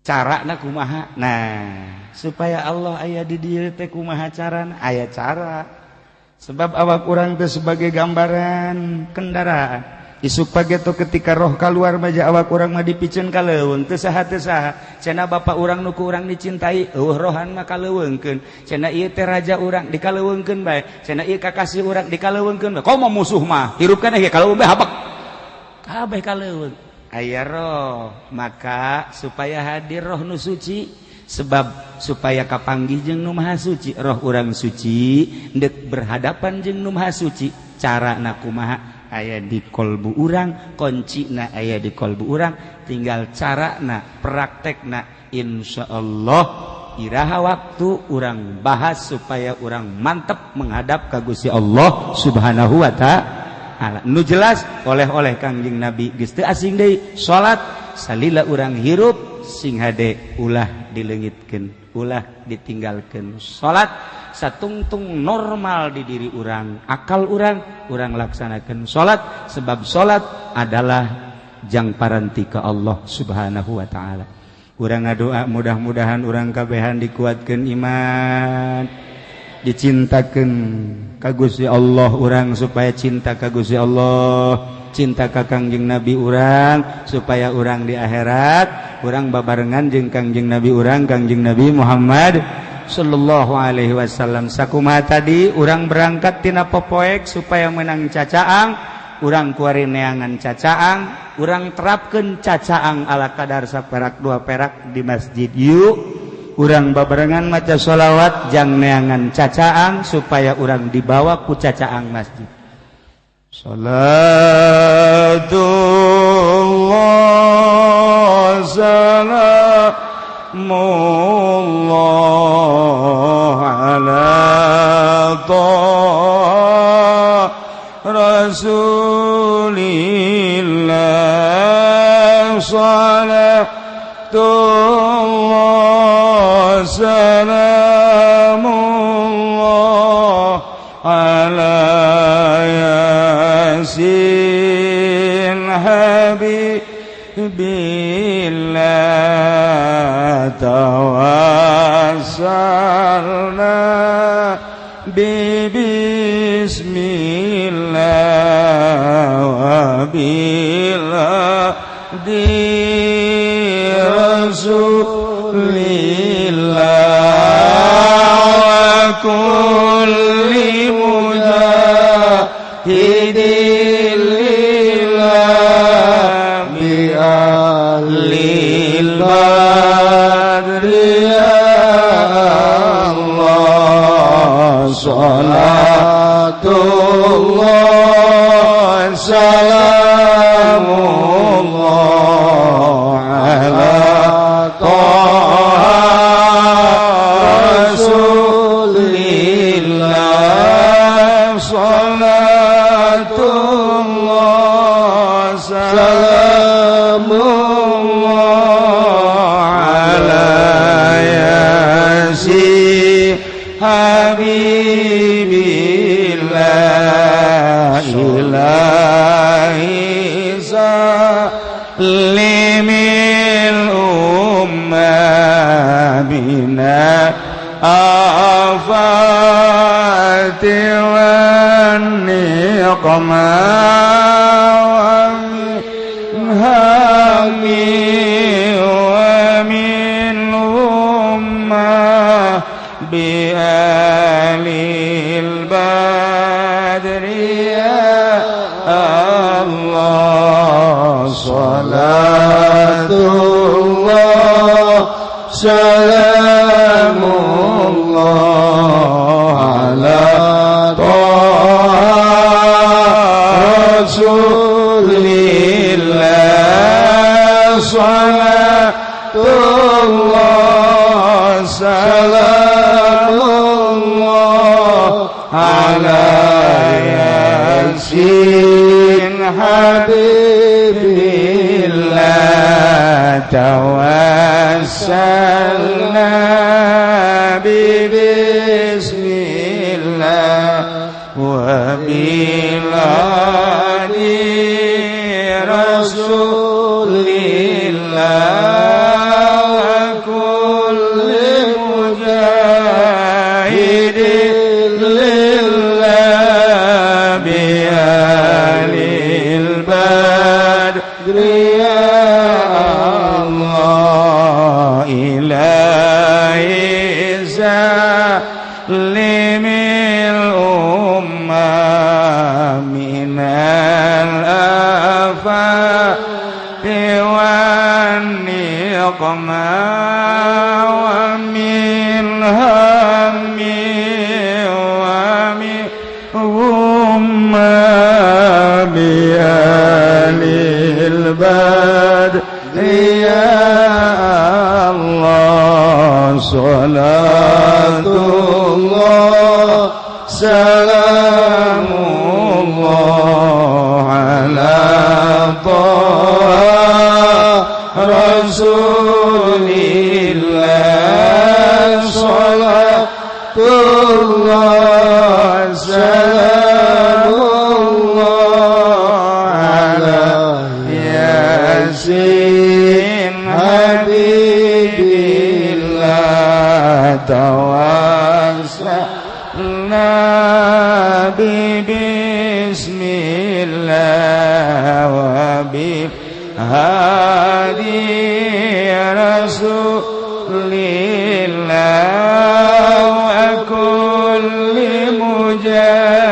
Carana kumaha? Nah, supaya Allah aya di dieu teh kumaha carana? Aya cara. Sebab awak urang teh sebagai gambaran kendaraan. Isuk pageto ketika roh keluar maja awak urang mah dipiceun ka leuweung teu saha teu saha. Cenah bapak urang nu ku urang dicintai, eueuh rohan mah kaleuweungkeun. Cenah ieu teh raja urang dikaleuweungkeun bae. Cenah ieu kakasih urang dikaleuweungkeun bae. Komo musuh mah hirup kana ge kaleuweung bae habek. Kabeh kaleuweung. Aya roh, maka supaya hadir roh nu suci, sebab supaya kapanggih jeung nu maha suci, roh urang suci ndek berhadapan jeung nu maha suci, carana kumaha aya di kolbu urang, kuncina aya di kolbu urang, tinggal carana praktekna. Insyaallah iraha waktu urang bahas supaya urang mantep menghadap ka Gusti Allah Subhanahu wa ta'ala. Nu jelas oleh-oleh Kangjeng Nabi geus teu asing deui salat salila urang hirup sing hade ulah dileungitkeun, ulah ditinggalkeun. Salat satungtung normal di diri urang, akal urang, urang laksanakeun salat sebab salat adalah jang paranti ka Allah Subhanahu wa ta'ala. Urang ngadoa mudah-mudahan urang kabehan dikuatkeun iman, dicintakeun ka Gusti Allah urang supaya cinta ka Gusti Allah, cinta ka Kangjeng Nabi urang supaya urang di akhirat urang babarengan jeung Kangjeng Nabi urang, Kangjeng Nabi Muhammad sallallahu alaihi wasallam. Sakumaha tadi urang berangkat tina popoek supaya menang cacaang, urang kuari neangan cacaang, urang terapkeun cacaang ala kadar saperak dua perak di masjid. Yuk urang babarengan maca sholawat jang neangan cacaang supaya urang dibawa ku cacaang masjid. Salatullah salamullah ala taha rasulillah salatullah salamullah ala yasin Habibillah tawassalna bi bismillah wa billah di Rasulillah wa kulli mujahidin lillah bi ahlil badri ya Allah salatullah salamullah ala Taha Rasulillah salatullah salamullah ala Yasin Habibillah ilahi salimil ummah bina afati wan niqma wa min hami wa min ummah bi alil badri ya Allah salatullah salamullah ala Taha Rasulillah salatullah salamullah ala Yasin Habibillah tawassalna bi bismillah wa biladi Rasulillah wa kulli mujahidin lillah bi alil badri ya Allah ilahi salimil ummah minal afati wan niqma wa min hammi wa min ghumma bi alil badri ya Allah salatullah salamullah ala Taha Rasulillah salatullah salamullah ala Yasin Habibillah tawassalna bi bismillah wa bi hadi Rasulillah wa kulli mujahidin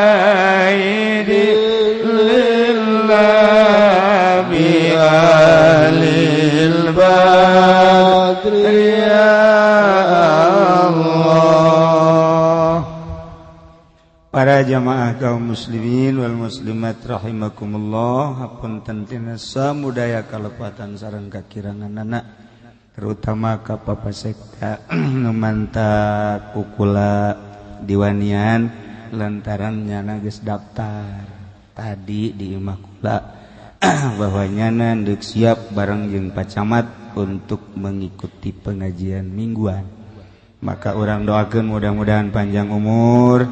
lillah bi alil badri ya Allah. Para jamaah kaum muslimin wal muslimat rahimakumullah, hapunten tina samudaya kalepatan sareng kakiranganana, terutama ka Papa Sekda nu mantak kukula diwanian lantaran nyana geus daftar tadi di imah kula bahwa nyana deuk siap bareng jeung Pak Camat untuk mengikuti pengajian mingguan. Maka orang doakeun mudah-mudahan panjang umur,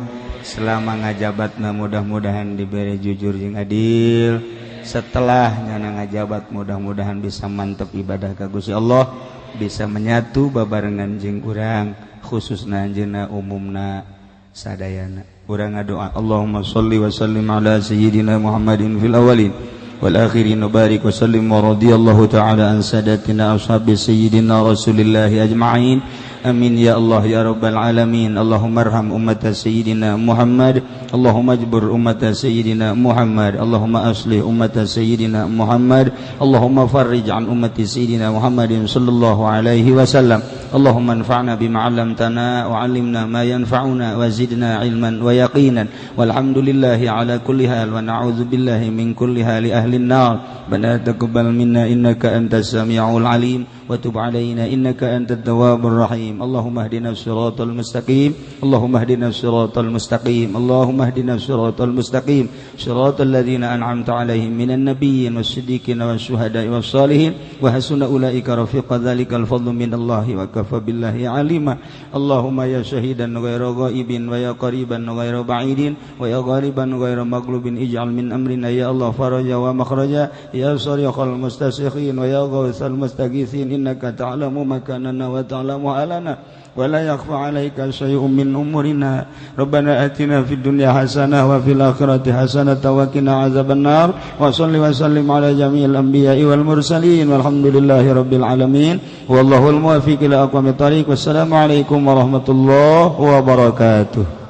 selama ngajabatna mudah-mudahan diberi jujur jeung adil, Setelah nyana ngajabat mudah-mudahan bisa mantep ibadah ka Gusti Allah, bisa menyatu babarengan jeung urang khususna anjeunna umumna sadayana. Urang ngadoa Allahumma sholli wa sallim ala sayyidina Muhammadin fil awwalin wal akhirin wa barik wa sallim wa radhiyallahu ta'ala an sadatina ashabi sayyidina Rasulillahi ajma'in. Amin ya Allah ya rabbal alamin. Allahumma arham ummata sayyidina Muhammad, Allahumma ajbur ummata sayyidina Muhammad, Allahumma aslih ummata sayyidina Muhammad, Allahumma farrij an ummati sayyidina Muhammadin sallallahu alaihi wasallam. Allahumma anfa'na bima 'allamtana wa 'allimna ma yanfa'una wa zidna 'ilman wa yaqinan. Walhamdulillahi ala kulli hal wa na'udzu billahi min kulli hali ahli an-nar. Rabbana taqabbal minna innaka antas samiul 'alim wa tub 'alaina innaka antat tawwabur rahim. Allahumma ihdina siratal mustaqim, Allahumma ihdina siratal mustaqim, Allahumma ihdina siratal mustaqim, siratal ladzina an'amta 'alaihim minan nabiyyin was-siddiqin wasyuhada'i was-salihin wa hasuna ulaika rafiqa. Dzalikal fadlu minallahi wa kafa billahi 'alima. Allahumma ya syahidan ghaira ghaibin wa ya qariban ghaira ba'idin wa ya ghaliban ghaira maghlubin, ij'al min amrina ya Allah faraja wa makhraja, ya sariqal mustasikhin wa ya ghawsal mustaghithin, innaka ta'lamu makanana wa ta'lamu halana wa la yakhfa 'alaika syai'un min umurina. Rabbana atina fid dunya hasanah wa fil akhirati hasanah wa qina adzabannar. Wa shalli wa sallim ala jami'il anbiya'i wal mursalin walhamdulillahi rabbil alamin. Wallahul muwaffiq ila aqwamit thariq. Wassalamu alaikum warahmatullahi wabarakatuh.